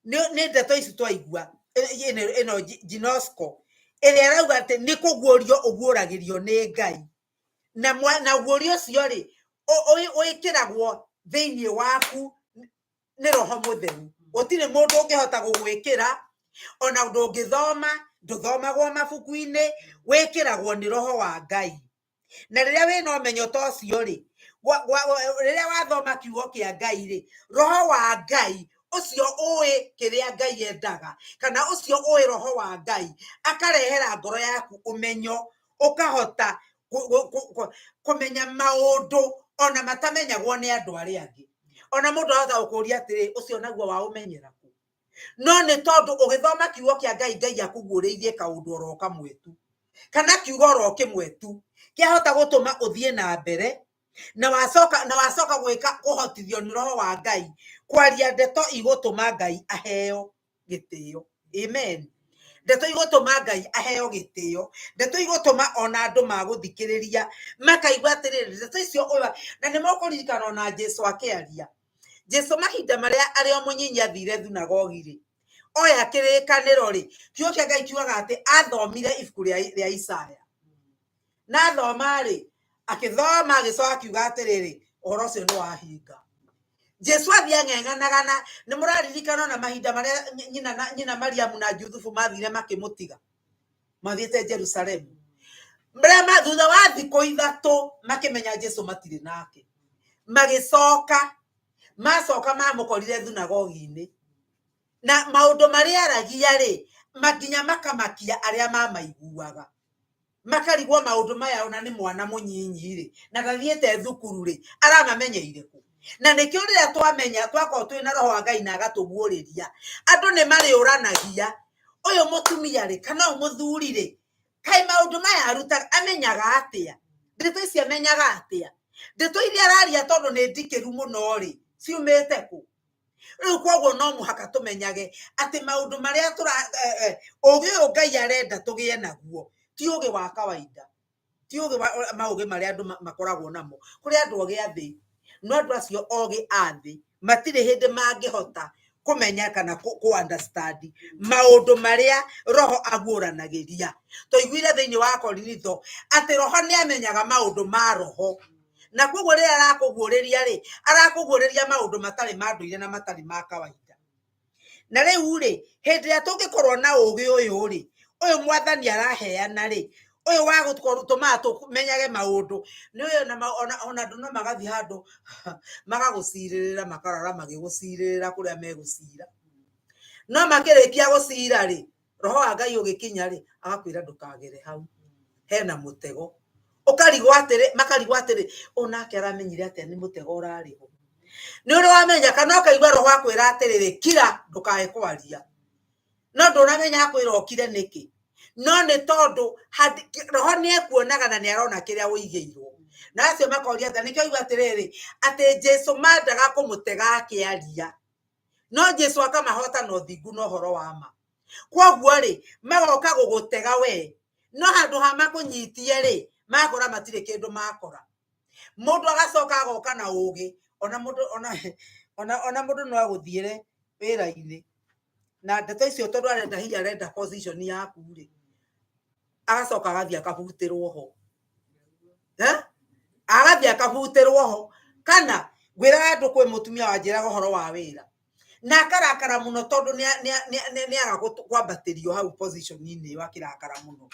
B: nĩ ndeto ici twaigua, ĩno ginosko, ĩrĩa ĩrauga atĩ nĩ kũguũrio ũguũragĩrio nĩ Ngai. Na ũguũrio ũcio rĩ, wĩkĩragwo thĩinĩ waku nĩ Roho Mũtheru. Gũtirĩ mũndũ ũngĩhota gũgwĩkĩra, ona ndũngĩthoma, ndũthomagwo mabuku-inĩ, wĩkĩragwo nĩ Roho wa Ngai. Na rĩrĩa wĩna ũmenyo ta ũcio rĩ, rĩrĩa wathoma kiugo kĩa Ngai rĩ, Roho wa Ngai ũcio ũĩ kĩrĩa Ngai endaga, kana ũcio ũĩ Roho wa Ngai, akarehera ngoro yaku ũmenyo, ũkahota kũmenya maũndũ ona matamenyagwo nĩ andũ arĩa angĩ. Ona mũndũ ahota gũkũria atĩrĩ, ũcio naguo waũmenyera kũ? No nĩ tondũ ũgĩthoma kiugo kĩa Ngai, Ngai akũguũrĩirie kaũndũ oro kamwe tu, kana kiugo oro kĩmwe tu, kĩahota gũtũma ũthiĩ na mbere, na wacoka gwĩka kũhotithio nĩ Roho wa Ngai, kwaria ndeto igũtũma Ngai aheo gĩtĩo. Amen. Ndeto igũtũma Ngai aheo gĩtĩo, ndeto igũtũma ona andũ magũthikĩrĩria makaigua atĩrĩrĩ, ndeto icio ũyũ. Na nĩ mũkũririkana ona Jesu akĩaria, Jesu mahinda marĩa arĩ o mũnyinyi athire thunagogi rĩ, oya kĩrĩkanĩro rĩ, kiugo kĩa Ngai kiugaga atĩ athomire ibuku rĩa Isaya, na athoma rĩ, akĩthoma agĩcoka akiuga atĩrĩrĩ, ũhoro ũcio nĩ wahinga. Jesu athiĩ ang'eng'anaga na nĩ mũraririkana ona mahinda marĩa nyina Mariamu na Juthubu mathire makĩmũtiga, mathiĩte Jerusalemu, marĩa thutha wa thikũ 3 makĩmenya Jesu matirĩ nake, magĩcoka macoka mamũkorire thunagogi-inĩ, na maũndũ marĩa aragia rĩ, nginya makamakia arĩa mamaiguaga, makarigwo maũndũ maya ona nĩ mwana mũnyinyi rĩ, na ndathiĩte thukuru rĩ, aramamenyeire kũ? Na nĩkĩo rĩrĩa twamenya twakorwo twĩna roho wa Ngai na agatũguũrĩria, andũ nĩ marĩũranagia, ũyũ mũtumia rĩ, kana ũyũ mũthuri rĩ, kaĩ maũndũ maya arutaga amenyaga atĩa? Ndeto ici amenyaga atĩa? Ndeto iria araria tondũ nĩ ndikĩru mũno rĩ, ciumĩte kũ? Rĩu koguo no mũhaka tũmenyage atĩ maũndũ marĩa ũgĩ ũyũ Ngai arenda tũgĩe naguo ti ũgĩ wa kawaida, ti ũgĩ wa maũgĩ marĩa andũ makoragwo namo. Kũrĩ andũ ogĩ a thĩ, no andũ acio ogĩ a thĩ matirĩ hĩndĩ mangĩhota kũmenya kana kũ understand maũndũ marĩa roho aguũranagĩria. Tũiguire thĩinĩ wa Korinitho atĩ roho nĩ amenyaga maũndũ ma roho, na koguo rĩrĩa arakũguũrĩria rĩ, arakũguũrĩria maũndũ matarĩ ma ndũire na matarĩ ma kawaida. Na rĩu rĩ, hĩndĩ ĩrĩa tũngĩkorwo na ũgĩ ũyũ rĩ, ũyũ mwathani araheana rĩ, ũyũ wa gũtũmaga tũmenyage maũndũ, nĩ ũyũ ona andũ no magathiĩ handũ magagũcirĩrĩra, makarora magĩgũcirĩrĩra kũrĩa megũcira. No makĩrĩkia gũcira rĩ, roho wa Ngai ũgĩkinya rĩ, agakwĩra ndũkagere hau, hena mũtego. Ũkarigwo atĩrĩ, makarigwo atĩrĩ, ũyũ nake aramenyire atĩa nĩ mũtego ũrarĩ ho. Nĩ ũrĩ wamenya kana ũkaigua roho akwĩra atĩrĩrĩ, kira ndũkae kwaria. No ndũramenya akwĩra ũkire nĩkĩ. No nĩ tondũ roho nĩ ekuonaga na nĩ arona kĩrĩa ũigĩirwo. Na acio makoria atĩa, nĩkĩo aigua atĩrĩrĩ, atĩ Jesu mandaga kũmũtega akĩaria. No Jesu akamahota na ũthingu na ũhoro wa ma. Kwoguo rĩ, magoka gũgũtega we, no handũ ha makũnyitie rĩ, makora matirĩ kĩndũ makora. Mũndũ agacoka agoka na ũgĩ, ona mũndũ, ona, ona, ona mũndũ no agũthiĩre wĩra-inĩ na ndeto icio tondũ arenda hihi arenda position yaku rĩ, agacoka agathiĩ akabutĩrwo ho. Agathiĩ akabutĩrwo ho. Kana ngwĩraga andũ kwĩ mũtumia wanjĩraga ũhoro wa wĩra, na akarakara mũno tondũ nĩ aga kwambatĩrio hau position-inĩ ĩyo, akĩrakara mũno.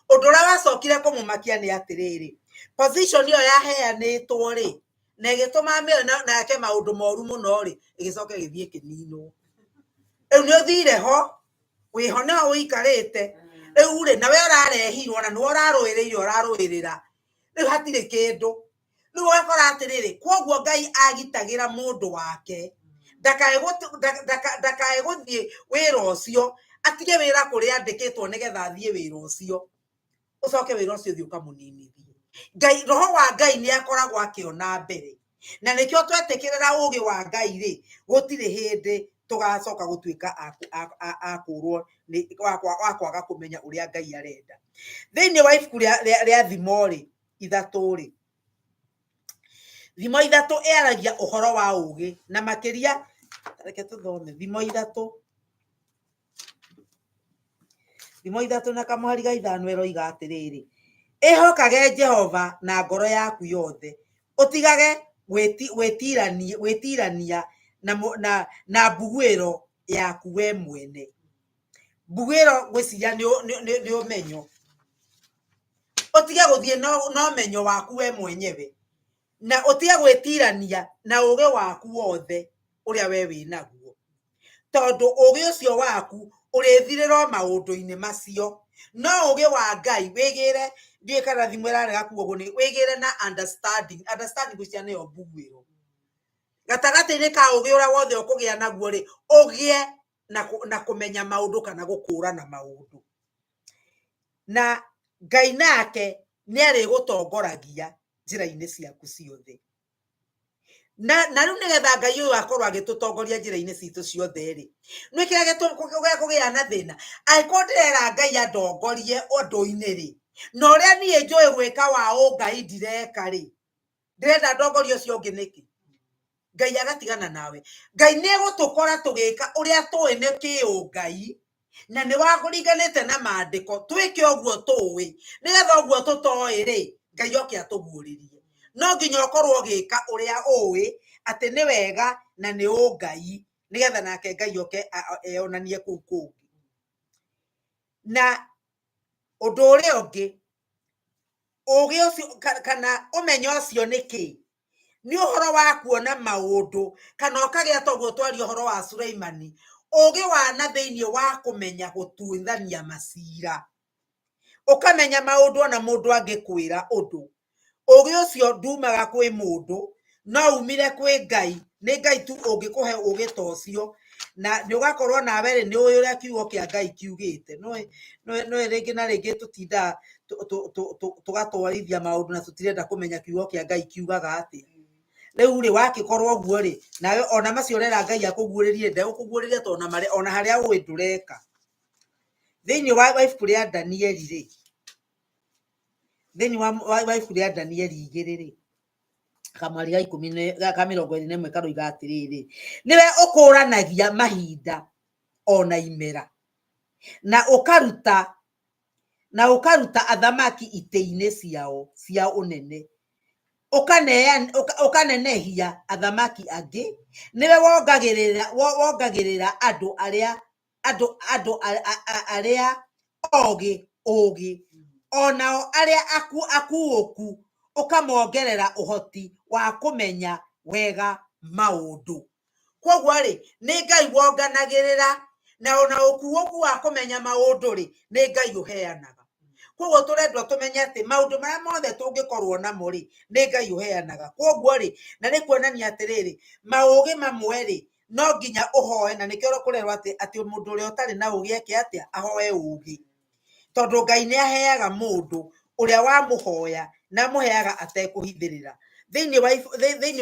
B: Ũndũ ũrĩa wacokire kũmũmakia nĩ atĩrĩrĩ, position ĩyo yaheanĩtwo rĩ, na ĩgĩtũma amĩoe na eke maũndũ moru mũno rĩ, ĩgĩcoka ĩgĩthiĩ ĩkĩninwo. Rĩu nĩ ũthire ho, wĩho nĩho ũikarĩte, rĩu rĩ, nawe ũrarehirwo na nĩwe ũrarũĩrĩire ũrarũĩrĩra, rĩu hatirĩ kĩndũ. Rĩu ũgakora atĩrĩrĩ, kwoguo Ngai agitagĩra mũndũ wake ndakae gũthiĩ wĩra ũcio, atige wĩra kũrĩa andĩkĩtwo nĩgetha athiĩ wĩra ũcio, ũcoke wĩra ũcio ũthiĩ ũkamũninithie. Ngai, roho wa Ngai nĩ akoragwo akĩona mbere, na nĩkĩo twetĩkĩrĩra ũgĩ wa Ngai rĩ, gũtirĩ hĩndĩ tũgacoka gũtuĩka a kũrwo nĩ wa kwaga kũmenya ũrĩa Ngai arenda. Thĩinĩ wa ibuku rĩa Thimo rĩ, 3 rĩ, Thimo 3 ĩaragia ũhoro wa ũgĩ, na makĩria, reke tũthome Thimo 3. Thimo 3 na kamũhari ga 5 ĩroiga atĩrĩrĩ, ĩhokage Jehova na ngoro yaku yothe, ũtigage gwĩtirania na mbuguĩro yaku we mwene. Mbuguĩro ngwĩciria nĩ ũmenyo. Ũtige gũthiĩ na ũmenyo waku we mwenyewe, na ũtige gwĩtirania na ũgĩ waku wothe ũrĩa we wĩ naguo, tondũ ũgĩ ũcio waku ũrĩthirĩra o maũndũ-inĩ macio. No ũgĩ wa Ngai wĩgĩre, ndiũĩ kana thimũ ĩrarega kuga ũguo, wĩgĩre na understanding. Understanding ngwĩciria nĩyo mbuguĩro. Gatagatĩ-inĩ ka ũgĩ ũrĩa wothe ũkũgĩa naguo rĩ, ũgĩe na kũmenya maũndũ kana gũkũrana maũndũ. Na Ngai nake nĩ arĩgũtongoragia njĩra-inĩ ciaku ciothe. Na rĩu nĩgetha Ngai ũyũ akorwo agĩtũtongoria njĩra-inĩ citũ ciothe rĩ, nĩ kĩrĩa kũgĩa na thĩna. Angĩkorwo ndĩrera Ngai andongorie ũndũ-inĩ rĩ, na ũrĩa niĩ njũĩ gwĩka wa ũngai ndireka rĩ, ndĩrenda ndongorie ũcio ũngĩ nĩkĩ? Ngai agatigana nawe. Ngai nĩ egũtũkora tũgĩka ũrĩa tũĩ nĩ kĩũngai, na nĩ wakũringanĩte na maandĩko, twĩke ũguo tũĩ, nĩgetha ũguo tũtoĩ rĩ, Ngai oke atũguũrĩrie. No nginya ũkorwo ũgĩka ũrĩa ũĩ atĩ nĩ wega na nĩ ũngai, nĩgetha nake Ngai oke eyonanie kũu kũngĩ. Na ũndũ ũrĩa ũngĩ, ũgĩ ũcio kana ũmenyo ũcio nĩ kĩ? Nĩ ũhoro wa kuona maũndũ, kana ũkagĩa toguo twaria ũhoro wa Suleimani, ũgĩ wa na thĩinĩ wa kũmenya gũtuithania macira, ũkamenya maũndũ ona mũndũ angĩkwĩra ũndũ. Ũgĩ ũcio ndumaga kwĩ mũndũ, no umire kwĩ Ngai. Nĩ Ngai tu ũngĩkũhe ũgĩ ta ũcio, na nĩ ũgakorwo nawe rĩ, nĩ ũĩ ũrĩa kiugo kĩa Ngai kiugĩte. Nĩ rĩngĩ na rĩngĩ tũtindaga tũgatwarithia maũndũ na tũtirenda kũmenya kiugo kĩa Ngai kiugaga atĩa. Rĩu rĩ, wakĩkorwo ũguo rĩ, nawe ona macio ũrera Ngai akũguũrĩrie, ndegũkũguũrĩria tondũ ona harĩa ũĩ ndũreka. Thĩinĩ wa ibuku rĩa Danieli rĩ, thĩinĩ wa ibuku rĩa Danieli 2 rĩ, kamwari ga ikũmi ka mĩrongo ĩrĩ na ĩmwe karoiga atĩrĩrĩ, nĩwe ũkũranagia mahinda ona imera, na ũkaruta athamaki itĩ-inĩ ciao cia ũnene, ũkanenehia athamaki angĩ, nĩwe wongagĩrĩra andũ arĩa ogĩ ũgĩ, onao arĩa akuũku ũkamongerera ũhoti wa kũmenya wega maũndũ. Koguo rĩ, nĩ Ngai wonganagĩrĩra, na ona ũkuũku wa kũmenya maũndũ rĩ, nĩ Ngai ũheanaga. Koguo tũrendwo tũmenye atĩ maũndũ marĩa mothe tũngĩkorwo namo rĩ, nĩ Ngai ũheanaga. Koguo rĩ, na nĩ kuonania atĩrĩrĩ, maũgĩ mamwe rĩ, no nginya ũhoe, na nĩkĩo kũrerwo atĩ mũndũ ũrĩa ũtarĩ na ũgĩ eke atĩa, ahoe ũgĩ. Tondũ Ngai nĩ aheaga mũndũ ũrĩa wamũhoya, na amũheaga atekũhithĩrĩra. Thĩinĩ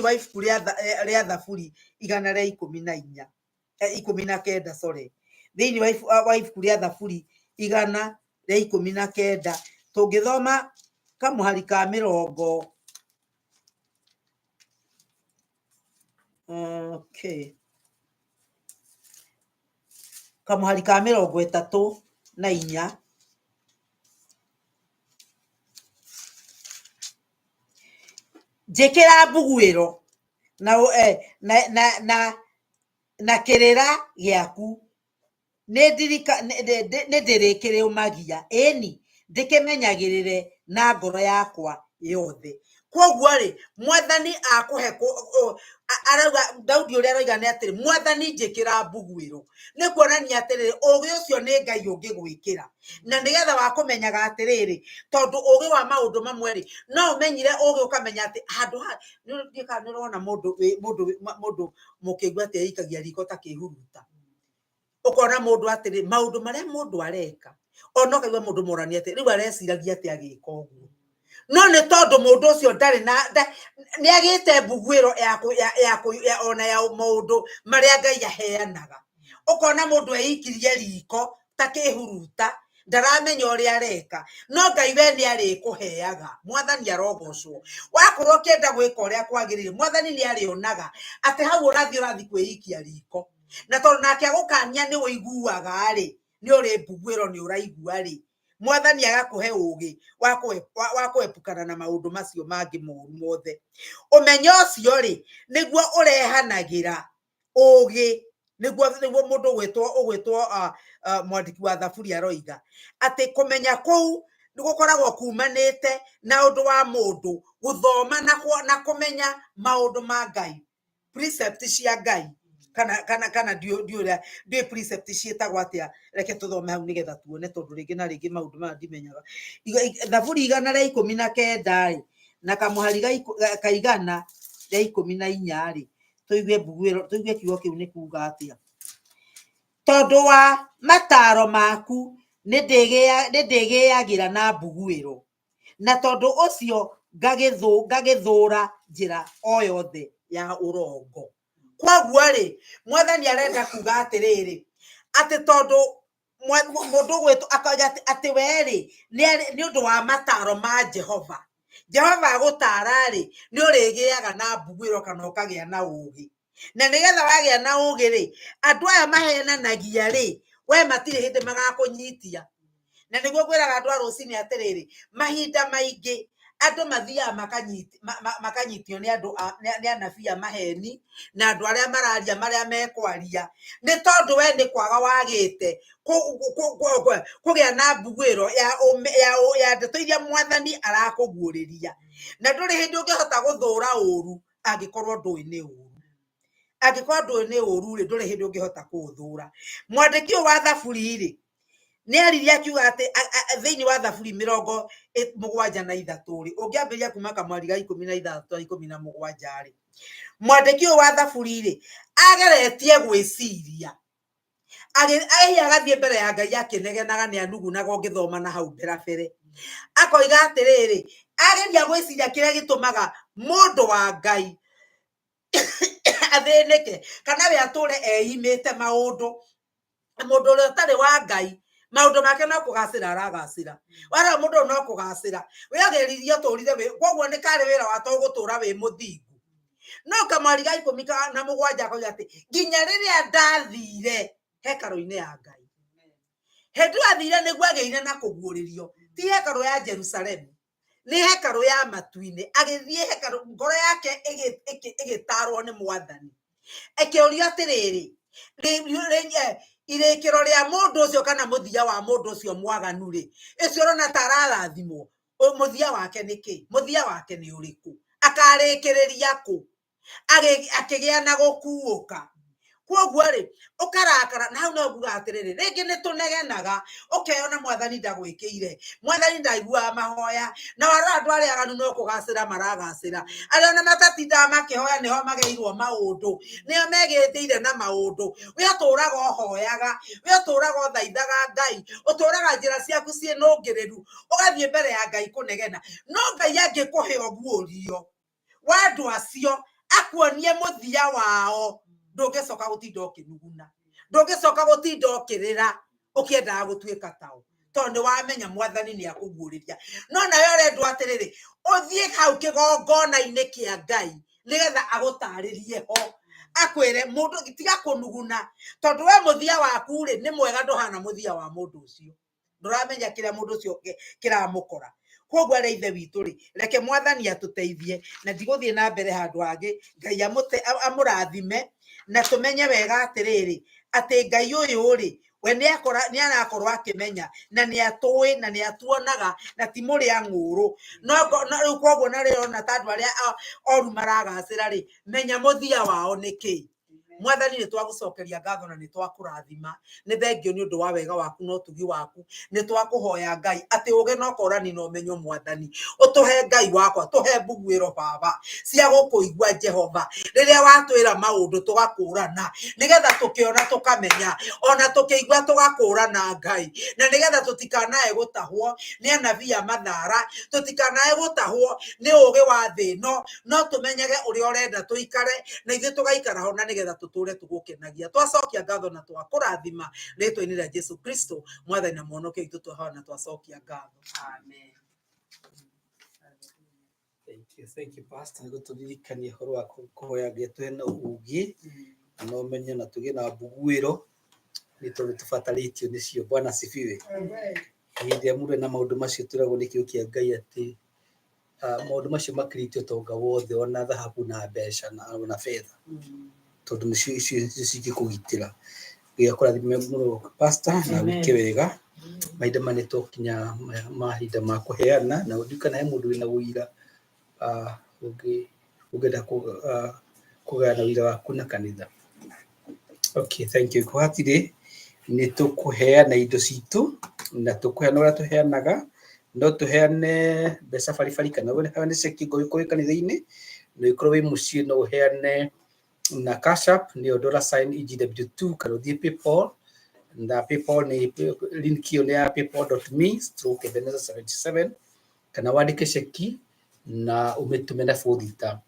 B: wa ibuku rĩa Thaburi 114, 19, sorry. Thĩinĩ wa ibuku rĩa Thaburi 119, tũngĩthoma kamũhari ka mĩrongo, okay, kamũhari ka 34, njĩkĩra mbuguĩro na kĩrĩra gĩaku, nĩ ndĩrĩkĩrũmagia, ĩni ndĩkĩmenyagĩrĩre na ngoro yakwa yothe. Koguo rĩ, Mwathani akũhe arauga, Daudi ũrĩa aroiga nĩ atĩrĩ, Mwathani njĩkĩra mbuguĩro. Nĩ kuonania atĩrĩrĩ, ũgĩ ũcio nĩ Ngai ũngĩgwĩkĩra. Na nĩgetha wa kũmenyaga atĩrĩrĩ, tondũ ũgĩ wa maũndũ mamwe rĩ, no ũmenyire ũgĩ ũkamenya atĩ handũ ha, nĩ ũrona mũndũ mũkĩigua atĩ eikagia riko ta kĩhuruta. Ũkona mũndũ atĩrĩ, maũndũ marĩa mũndũ areka, ona ũkaigua mũndũ morania atĩ rĩu areciragia atĩ agĩka ũguo. No nĩ tondũ mũndũ ũcio ndarĩ na, nĩ agĩte mbuguĩro ya ona ya maũndũ marĩa Ngai aheanaga. Ũkona mũndũ eikirie riko ta kĩhuruta, ndaramenya ũrĩa areka, no Ngai we nĩ arĩkũheaga. Mwathani arogocwo. Wakorwo ũkĩenda gwĩka ũrĩa kwagĩrĩire, Mwathani nĩ arĩonaga atĩ hau ũrathiĩ kwĩikia riko. Na tondũ nake agũkania nĩ ũiguaga rĩ, nĩ ũrĩ mbuguĩro nĩ ũraigua rĩ, Mwathani agakũhe ũgĩ wa kũepukana na maũndũ macio mangĩ moru mothe. Ũmenyo ũcio rĩ, nĩguo ũrehanagĩra ũgĩ, nĩguo mũndũ ũgwĩtwo mwandĩki wa Thaburi aroiga atĩ kũmenya kũu nĩ gũkoragwo kumanĩte na ũndũ wa mũndũ gũthoma na kũmenya maũndũ ma Ngai, precept cia Ngai, kana ndiũĩ precept ciĩtagwo atĩa. Reke tũthome hau nĩgetha tuone, tondũ rĩngĩ na rĩngĩ maũndũ maya ndimenyaga. Thaburi 119 rĩ, na kamũhari ka 114 rĩ, tũigue mbuguĩro, tũigue kiugo kĩu nĩ kuga atĩa. Tondũ wa mataro maku nĩ ndĩgĩagĩra na mbuguĩro, na tondũ ũcio ngagĩthũra njĩra o yothe Ya ũrongo. Koguo rĩ, Mwathani arenda kuga atĩrĩrĩ, atĩ tondũ mũndũ ũgwĩtwo akoiga atĩ we rĩ, nĩ ũndũ wa mataro ma Jehova. Jehova agũtara rĩ, nĩ ũrĩgĩaga na mbuguĩro kana ũkagĩa na ũgĩ. Na nĩgetha wagĩa na ũgĩ rĩ, andũ aya mahenanagia rĩ, we matirĩ hĩndĩ magakũnyitia. Na nĩguo ngwĩraga andũ a rũcinĩ atĩrĩrĩ, mahinda maingĩ andũ mathiaga makanyitio nĩ andũ nĩ anabii a maheni na andũ arĩa mararia marĩa mekwaria, nĩ tondũ we nĩ kwaga wagĩte kũgĩa na mbuguĩro ya ndeto iria Mwathani arakũguũrĩria. Na ndũrĩ hĩndĩ ũngĩhota gũthũra ũru angĩkorwo ndũĩ nĩ ũru. Angĩkorwo ndũĩ nĩ ũru rĩ, ndũrĩ hĩndĩ ũngĩhota kũũthũra. Mwandĩki ũyũ wa Thaburi rĩ, nĩ aririe akiuga atĩ thĩinĩ wa Thaburi 73 rĩ, ũngĩambĩrĩria kuma kamwari ga 16 na 17 rĩ, mwandĩki ũyũ wa Thaburi rĩ, ageretie gwĩciria, hihi agathiĩ mbere ya Ngai akĩnegenaga, nĩ anugunaga ũngĩthoma na hau mbere bere. Akoiga atĩrĩrĩ, ageria gwĩciria kĩrĩa gĩtũmaga mũndũ wa Ngai athĩnĩke kana we atũre eimĩte maũndũ. Mũndũ ũrĩa ũtarĩ wa Ngai maũndũ make no kũgacĩra aragacĩra, wara mũndũ ũyũ no kũgacĩra, we ageririe ũtũrire wĩ koguo nĩ karĩ wĩra wa to gũtũra wĩ mũthingu. No kamwari ga 17 akoiga atĩ nginya rĩrĩa ndathire hekarũ-inĩ ya Ngai, hĩndĩ ĩyo athire nĩguo agĩire na kũguũrĩrio, ti hekarũ ya Jerusalemu, nĩ hekarũ ya matu-inĩ. Agĩthiĩ hekarũ, ngoro yake ĩgĩtarwo nĩ Mwathani, ĩkĩũrio atĩrĩrĩ, irĩkĩro rĩa mũndũ ũcio kana mũthia wa mũndũ ũcio mwaganu rĩ, ũcio ũrona ta ararathimwo, mũthia wake nĩ kĩ? Mũthia wake nĩ ũrĩkũ? Akarĩkĩrĩria kũ? Akĩgĩa na gũkuũka. Koguo rĩ, ũkarakara na hau no nguga atĩrĩrĩ, rĩngĩ nĩ tũnegenaga, ũkeyona Mwathani ndagwĩkĩire, Mwathani ndaiguaga mahoya, na warora andũ arĩa aganu no kũgacĩra maragacĩra, arĩa ona matatindaga makĩhoya nĩho mageirwo maũndũ, nĩo megĩtĩire na maũndũ. We ũtũraga ũhoyaga, we ũtũraga ũthaithaga Ngai, ũtũraga njĩra ciaku ciĩ nũngĩrĩru, ũgathiĩ mbere ya Ngai kũnegena. No Ngai angĩkũhe ũguũrio wa andũ acio, akuonie mũthia wao, ndũngĩcoka gũtinda ũkĩnuguna, ndũngĩcoka gũtinda ũkĩrĩra ũkĩendaga gũtuĩka tao, tondũ nĩ wamenya Mwathani nĩ akũguũrĩria. No nawe ũrendwo atĩrĩrĩ, ũthiĩ hau kĩgongona-inĩ kĩa Ngai nĩgetha agũtarĩrie ho, akwĩre mũndũ tiga kũnuguna, tondũ we mũthia waku rĩ nĩ mwega, ndũhana mũthia wa mũndũ ũcio, ndũramenya kĩrĩa mũndũ ũcio kĩramũkora. Koguo arĩa ithe witũ rĩ, reke Mwathani atũteithie, na ndigũthiĩ na mbere handũ hangĩ. Ngai amũrathime, na tũmenye wega atĩrĩrĩ, atĩ Ngai ũyũ rĩ, we nĩ arakorwo akĩmenya na nĩ atũĩ na nĩ atuonaga na ti mũrĩa ng'ũrũ. No rĩu koguo na rĩrĩa ũrona ta andũ arĩa oru maragacĩra rĩ, menya mũthia wao nĩ kĩĩ. Mwathani, nĩ twagũcokeria ngatho na nĩ twakũrathima. Nĩ thengio nĩ ũndũ wa wega waku na ũtugi waku. Nĩ twakũhoya Ngai atĩ ũgĩ na ũkorani na ũmenyo, Mwathani, ũtũhe. Ngai wakwa, tũhe mbuguĩro Baba cia gũkũigua Jehova rĩrĩa watwĩra maũndũ tũgakũrana, nĩgetha tũkĩona tũkamenya, ona tũkĩigua tũgakũrana, Ngai, na nĩgetha tũtikanae gũtahwo nĩ anabii a mathara, tũtikanae gũtahwo nĩ ũgĩ wa thĩ ĩno, no tũmenyage ũrĩa ũrenda tũikare na ithuĩ tũgaikara ho, na nĩgetha tũtũre tũgũkenagia. Twacokia ngatho na twakũrathima rĩtwa-inĩ rĩa Jesu Kristo, Mwathani na Mũhonokia witũ, twahoya na twacokia ngatho, amen.
A: Thank you, thank you, Pastor, nĩ gũtũririkania ũhoro wa kũhoya Ngai atũhe na ũũgĩ na ũmenyo na tũgĩe na mbuguĩro, nĩ tondũ tũbatarĩtio nĩcio. Bwana asifiwe. Hĩndĩ ĩrĩa mũndũ ena maũndũ macio, twĩragwo nĩ kiugo kĩa Ngai atĩ maũndũ macio makĩrĩte ũtonga wothe, ona thahabu na mbeca na betha, tondũ nĩcio icio nĩcio cingĩkũgitĩra. Ngai akũrathime mũno, Pastor, na wĩke wega. Mahinda maya nĩ twakinya mahinda ma kũheana, na ndiũĩ kana he mũndũ wĩna ũira ũngĩenda kũgayana ũira waku na kanitha. Okay, thank you. Ko hatirĩ, nĩ tũkũheana indo citũ na tũkũheana ũrĩa tũheanaga. No tũheane mbeca baribari kana ũheane ceki ũngĩkorwo wĩ kanitha-inĩ, na ũngĩkorwo wĩ mũciĩ no ũheane na Cash App, nĩyo $EGW2, kana ũthiĩ PayPal, na PayPal nĩ link ĩyo nĩ ya paypal.me/Ebenezer77, kana wandĩke ceki na ũmĩtũme na bũthita.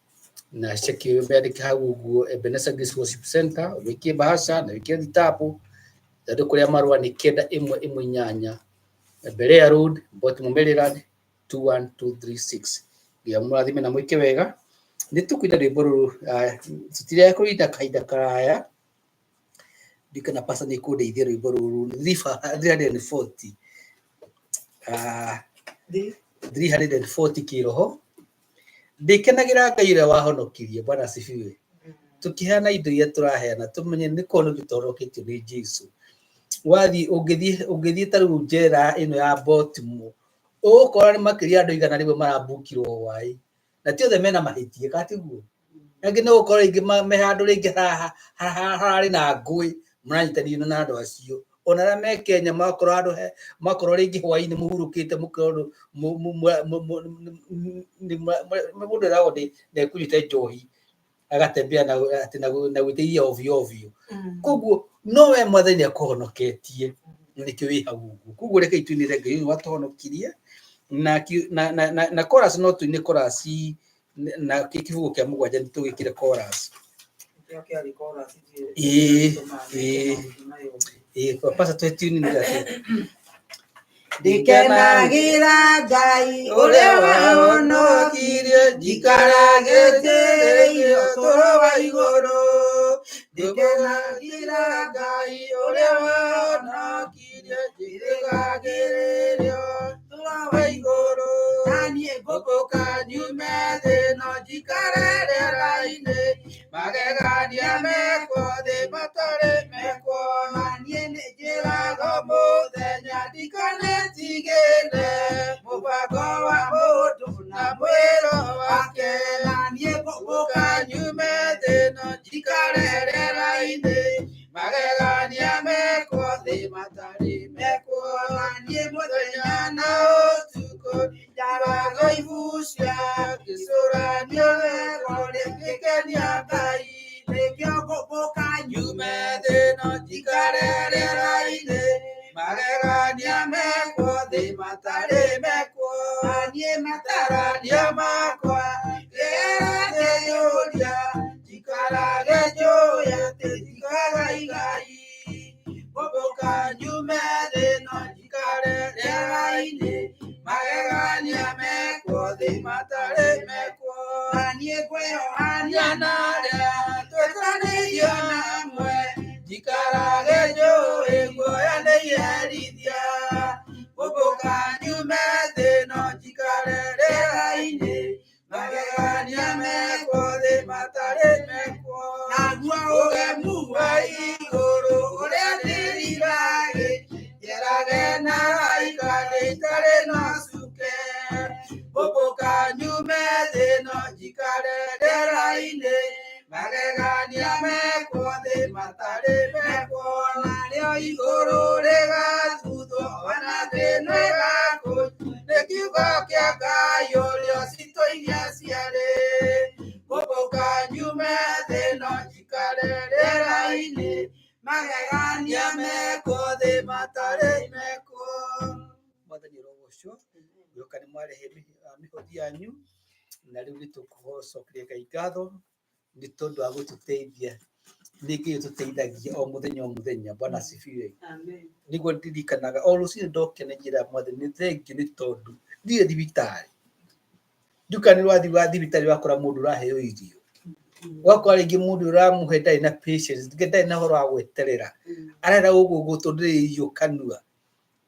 A: Na ceki ĩyo mĩandĩke hau ũguo Ebenezer Grace Worship Center, wĩkie bahasha na wĩkĩre thitabu. Ithandũkũ rĩa marũa nĩ 9118, Berea Road, Baltimore, Maryland 21236. Ngai amũrathime na mwĩke wega. Nĩ tũkũina rwĩmbo rũrũ, tũtirĩa kũrinda kahinda karaya. Ndiũĩ kana pastor nĩ ekũndeithia rwĩmbo rũrũ, 340. 340 kĩroho. Ndĩkenagĩra Ngai ũrĩa wahonokirie. Bwana asifiwe. Tũkĩheana indo iria tũraheana, tũmenye nĩ kũhonokio tũhonoketio nĩ Jesu. Wathiĩ ũngĩthiĩ ũngĩthiĩ ta rĩu njera ĩno ya Baltimore, ũgũkora nĩ makĩria andũ 100 marambukirwo hwaĩ. Na ti othe mena mahĩtia, kana tiguo? Angĩ no ũkorwo rĩngĩ me handũ rĩngĩ hararĩ na ngũĩ, maranyitanĩire na andũ acio. Ona arĩa me Kenya makorwo handũ he, makorwo rĩngĩ hwaĩ-inĩ mũhurũkĩte mũkĩrorwo mũndũ eragwo ndekũnyuĩte njohi, agatembea na atĩ na gwĩteithia ovyo ovyo. Koguo no we Mwathani nĩ akũhonoketie, na nĩkĩo wĩ hau ũguo. Koguo rekei tũinĩre Ngai ũyũ watũhonokirie, na chorus no tũine chorus na kĩbungo kĩa mũgwanja nĩ tũgĩkĩre chorus. Ĩĩ, ĩĩ, ĩĩ, pastor tũhe tune nĩ atĩ.
C: Ndĩkenagĩra Ngai ũrĩa wahonokirie, njikaragĩtĩrĩire ũtũũro wa igũrũ. Ndĩkenagĩra Ngai ũrĩa wahonokirie, njirĩgagĩrĩire ũtũũro wa igũrũ. Na niĩ ngũmbũka nyume thĩ ĩno njikare rĩera-inĩ, magegania mekwo thĩ matarĩ mekwo. Na niĩ nĩnjĩraga mũthenya ndikanetigĩre mũbango wa mũndũ na mwĩro wake. Na niĩ ngũmbũka nyume thĩ ĩno njikare rĩera-inĩ, magegania mekwo thĩ matarĩ mekwo. Na niĩ mũthenya na ũtukũ njaraga ibucia ngĩcũrania wega ũrĩa ngĩkenia Ngai. Nĩkĩo ngũmbũka nyume thĩ ĩno njikare rĩera-inĩ, magegania mekwo thĩ matarĩ mekwo. Na niĩ matarania makwa ngĩra ngĩyũria, njikarage njũĩ atĩ njikaga igai. Ngũmbũka nyume thĩ ĩno njikare rĩera-inĩ, magegania mekwo thĩ matarĩ mekwo. Na niĩ ngwĩyohania na arĩa twetanĩirio namwe, njikarage njũĩ guoya nĩ iherithia. Ngũmbũka nyume thĩ ĩno njikare rĩera-inĩ, magegania mekwo thĩ matarĩ mekwo. Naguo ũgemu wa igũrũ ũrĩa ndĩriragĩ, njerage na araika itarĩ na ũcuke. Ngũmbũka nyume thĩ ĩno njikare rĩera-inĩ, magegania mekwo thĩ matarĩ mekwo. Narĩo igũrũ rĩgathuthwo ona thĩ ĩno ĩgakũnjwo, nĩ kiugo kĩa Ngai ũrĩa ũcitũirie ciarĩ. Ngũmbũka nyume thĩ ĩno njikare rĩera-inĩ, magegania mekwo thĩ matarĩ mekwo.
A: Mwathani ũrogocwo, ngwĩhoka nĩ mwarehe mĩhothi yanyu, na rĩu nĩ tũkũcokeria Ngai ngatho nĩ tondũ wa gũtũteithia. Nĩ Ngai ũtũteithagia o mũthenya o mũthenya. Bwana asifiwe. Nĩguo ndirikanaga o rũcinĩ ndokĩra nĩ njĩraga Mwathani nĩ thengiũ nĩ tondũ ndirĩ thibitarĩ. Ndiũĩ kana nĩ ũrathiĩ wa thibitarĩ wakora mũndũ ũraheo irio, ũgakora rĩngĩ mũndũ ũramũhe ndarĩ na patience, ndarĩ na ũhoro wa gweterera, arenda gũgũtũndĩrĩria irio kanua.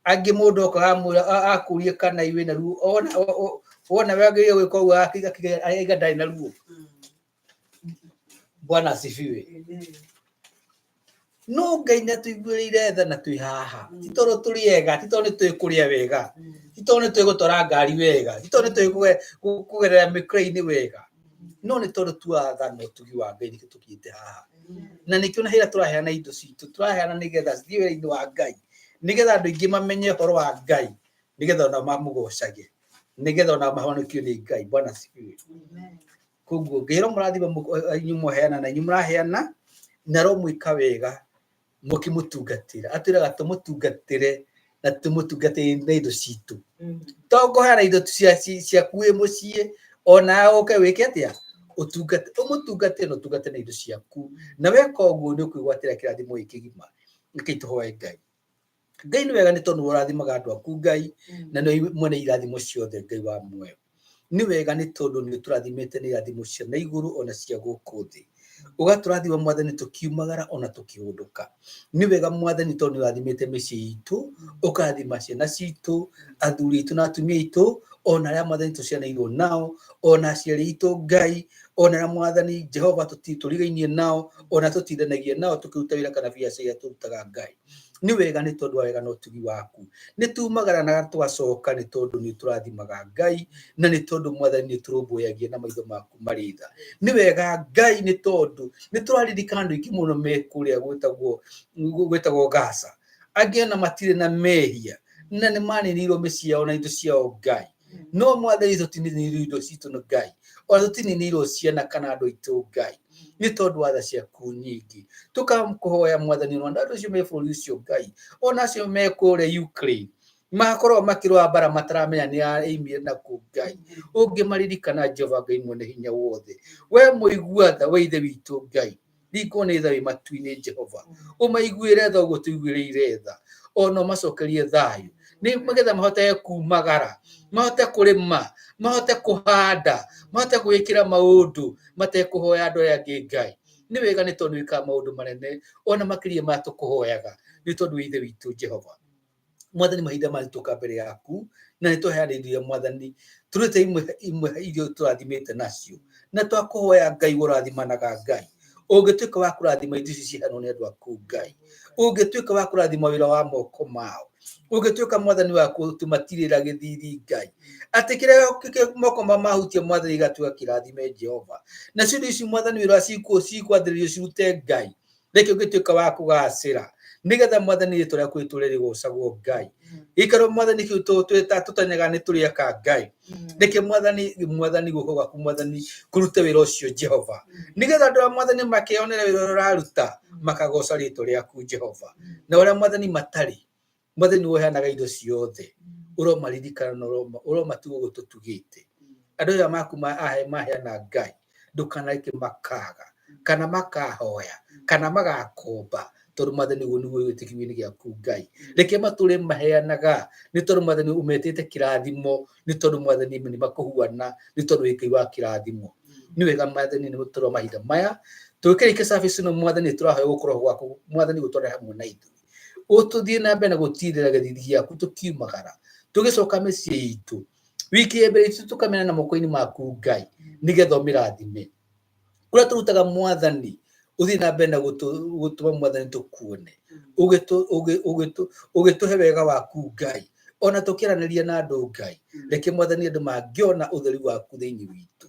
A: Angĩ mũndũ oka amwĩra akũrie kana wĩna ruo, wona wona wagĩrĩire gwĩka ũguo aiga ndarĩ na ruo. Bwana asifiwe. No Ngai nĩ atũiguĩrĩire tha na twĩ haha, ti tondũ tũrĩ ega, ti tondũ nĩ tũĩ kũrĩa wega, ti tondũ nĩ tũĩ gũtwara ngari wega, ti tondũ nĩ tũĩ kũgerera mĩkĩra-inĩ wega, no nĩ tondũ tu wa tha na ũtugi wa Ngai nĩkĩo tũkinyĩte haha. Na nĩkĩo na hĩrĩa tũraheana indo citũ, tũraheana nĩgetha cithiĩ wĩra-inĩ wa Ngai, nĩgetha andũ aingĩ mamenye ũhoro wa Ngai, nĩgetha onao mamũgocage, nĩgetha onao mahonokio nĩ Ngai. Bwana asifiwe. Koguo Ngai aromũrathima inyuĩ mwaheana na inyuĩ mũraheana, na aromwĩka wega mũkĩmũtungatĩra. Atwĩraga tũmũtungatĩre na tũmũtungatĩre na indo citũ. To kũheana indo ciaku wĩ mũciĩ, ona ũke wĩke atĩa? Ũtungate, ũmũtungate na ũtungate na indo ciaku, na weka ũguo nĩ ũkwĩgwatĩra kĩrathimo gĩkĩ gima. Rekei tũhoe Ngai. Ngai nĩ wega nĩ tondũ ũrathimaga andũ aku Ngai, na nĩ mwene irathimo ciothe Ngai wa muoyo. Nĩ wega nĩ tondũ nĩ ũtũrathimĩte nĩ irathimo cia na igũrũ ona cia gũkũ thĩ. Ũgatũrathima Mwathani tũkiumagara ona tũkĩhũndũka. Nĩ wega Mwathani tondũ nĩ ũrathimĩte mĩciĩ itũ, ũkarathima ciana citũ, athuri aitũ na atumia aitũ, ona arĩa Mwathani tũciaranĩirwo nao, ona aciari aitũ Ngai, ona arĩa Mwathani Jehova tũrigainie nao, ona tũtindanagia nao tũkĩruta wĩra kana biacara iria tũrutaga Ngai. Nĩ wega nĩ tondũ wa wega na ũtugi waku. Nĩ tumagara na tũgacoka nĩ tondũ nĩ ũtũrathimaga Ngai, na nĩ tondũ Mwathani nĩ ũtũrũmbũyagia na maitho maku marĩ tha. Nĩ wega Ngai nĩ tondũ nĩ tũraririkana andũ aingĩ mũno me kũrĩa gwĩtagwo Gaza. Angĩ ona matirĩ na mehia na nĩ maninirwo mĩciĩ yao na indo ciao Ngai. No Mwathani tũtininirwo indo citũ nĩ Ngai, ona tũtininirwo ciana kana andũ aitũ Ngai, nĩ tondũ wa tha ciaku nyingĩ. Tũkakũhoya Mwathani ona andũ acio me bũrũri ũcio Ngai, ona acio me kũrĩa Ukraine, makoragwo makĩrũa mbara mataramenya nĩ aimire na kũ Ngai. Ũngĩmaririkana Jehova Ngai mwene hinya wothe, we mũigua tha, we Ithe witũ Ngai, ringwo nĩ tha wĩ matu-inĩ Jehova, ũmaiguĩre tha ũguo tũiguĩrĩire tha, ona ũmacokerie thayũ, nĩ nĩgetha mahote kumagara, mahote kũrĩma, mahote kũhanda, mahote gwĩkĩra maũndũ matekũhoya andũ arĩa angĩ Ngai. Nĩ wega nĩ tondũ wĩkaga maũndũ manene ona makĩria ma tũkũhoyaga, nĩ tondũ wĩ Ithe witũ Jehova. Mwathani mahinda maya tũka mbere yaku na nĩ tũheanĩirie Mwathani tũrute imwe imwe iria tũrathimĩte nacio, na twakũhoya Ngai ũrathimanaga Ngai, ũngĩtuĩka wa kũrathima indo ici ciheanwo nĩ andũ aku Ngai, ũngĩtuĩka wa kũrathima wĩra wa moko mao, ũngĩtuĩka Mwathani wa kũmatirĩra gĩthithi Ngai, atĩ kĩrĩa moko mao mahutia Mwathani gĩgatuĩka kĩrathime Jehova. Nacio indo ici Mwathani wĩra cikwathĩrĩrio cirute Ngai, reke ũngĩtuĩka wa kũgacĩra, nĩgetha Mwathani rĩtwa rĩaku rĩtũre rĩgocagwo Ngai. Gĩikaro Mwathani kĩu tũtanyaga nĩ tũrĩaka Ngai, reke Mwathani Mwathani guoko gwaku Mwathani kũrute wĩra ũcio Jehova, nĩgetha andũ a Mwathani makeyonera wĩra ũrĩa ũraruta makagoca rĩtwa rĩaku Jehova. Na ũrĩa Mwathani matarĩ, Mwathani nĩwe ũheanaga indo ciothe, ũromaririkana na ũromatuga ũguo tũtugĩte. Andũ aya maku maheana Ngai, ndũkanareke makaga kana makahoya kana magakomba, tondũ Mwathani ũguo nĩguo wĩtĩkio-inĩ gĩaku Ngai. Reke matũre maheanaga, nĩ tondũ Mwathani ũmetĩte kĩrathimo, nĩ tondũ Mwathani nĩ makũhuana, nĩ tondũ wĩ Ngai wa kĩrathimo. Nĩ wega Mwathani nĩ tondũ wa mahinda maya tũkĩrĩkia service ĩno Mwathani tũrahoya gũkorwo gwaku Mwathani gũtware hamwe na ithuĩ. Ũtũthiĩ na mbere na gũtirĩra gĩthithi gĩaku tũkiumagara tũgĩcoka mĩciĩ itũ, wiki ya mbere itũ tũkamena na moko-inĩ maku Ngai, nĩgetha ũmĩrathime. Kũrĩa tũrutaga Mwathani, ũthiĩ na mbere na gũtũma Mwathani tũkuone, ũgĩtũhe wega waku Ngai, ona tũkĩaranĩria na andũ Ngai, reke Mwathani andũ mangĩona ũtheri waku thĩinĩ witũ.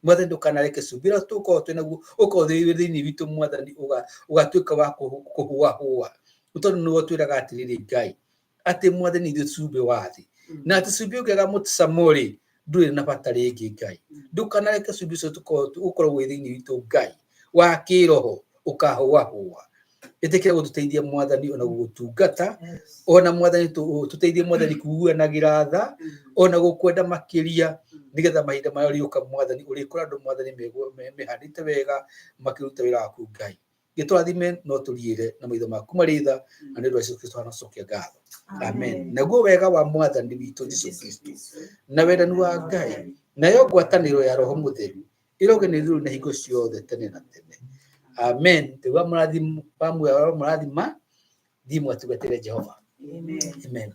A: Mwathani ndũkanareke cumbĩ ũrĩa tũkorwo twĩ naguo ũkorwo wĩ thĩinĩ witũ Mwathani ũgatuĩka wa kũhũahũa, nĩ tondũ nĩwe ũtwĩraga atĩrĩrĩ Ngai, atĩ Mwathani ithuĩ cumbĩ wa thĩ, na atĩ cumbĩ ũngĩaga mũcamo rĩ, ndũrĩ na bata rĩngĩ Ngai. Ndũkanareke cumbĩ ũcio ũkorwo wĩ thĩinĩ witũ Ngai wa kĩroho ũkahũahũa. Ĩtĩkĩra gũtũteithia Mwathani ona gũgũtungata, ona Mwathani tũteithie Mwathani kuguanagĩra tha, ona gũkwenda makĩria, nĩgetha mahinda marĩa ũrĩũka Mwathani ũrĩkora andũ Mwathani mehandĩte wega makĩruta wĩra waku Ngai. Gĩtũrathime no tũriĩre na maitho maku marĩ tha, na nĩ ũndũ wa Jesũ Kristo wanacokia ngatho. Amen. Naguo wega wa Mwathani witũ Jesũ Kristo na wendani wa Ngai nayo ngwatanĩro ya Roho Mũtheru ĩrogenĩrĩrwo na hingo ciothe tene na tene. Amen. Tĩgua mũrathima, thiĩ mũgatungatĩre Jehova. Amen.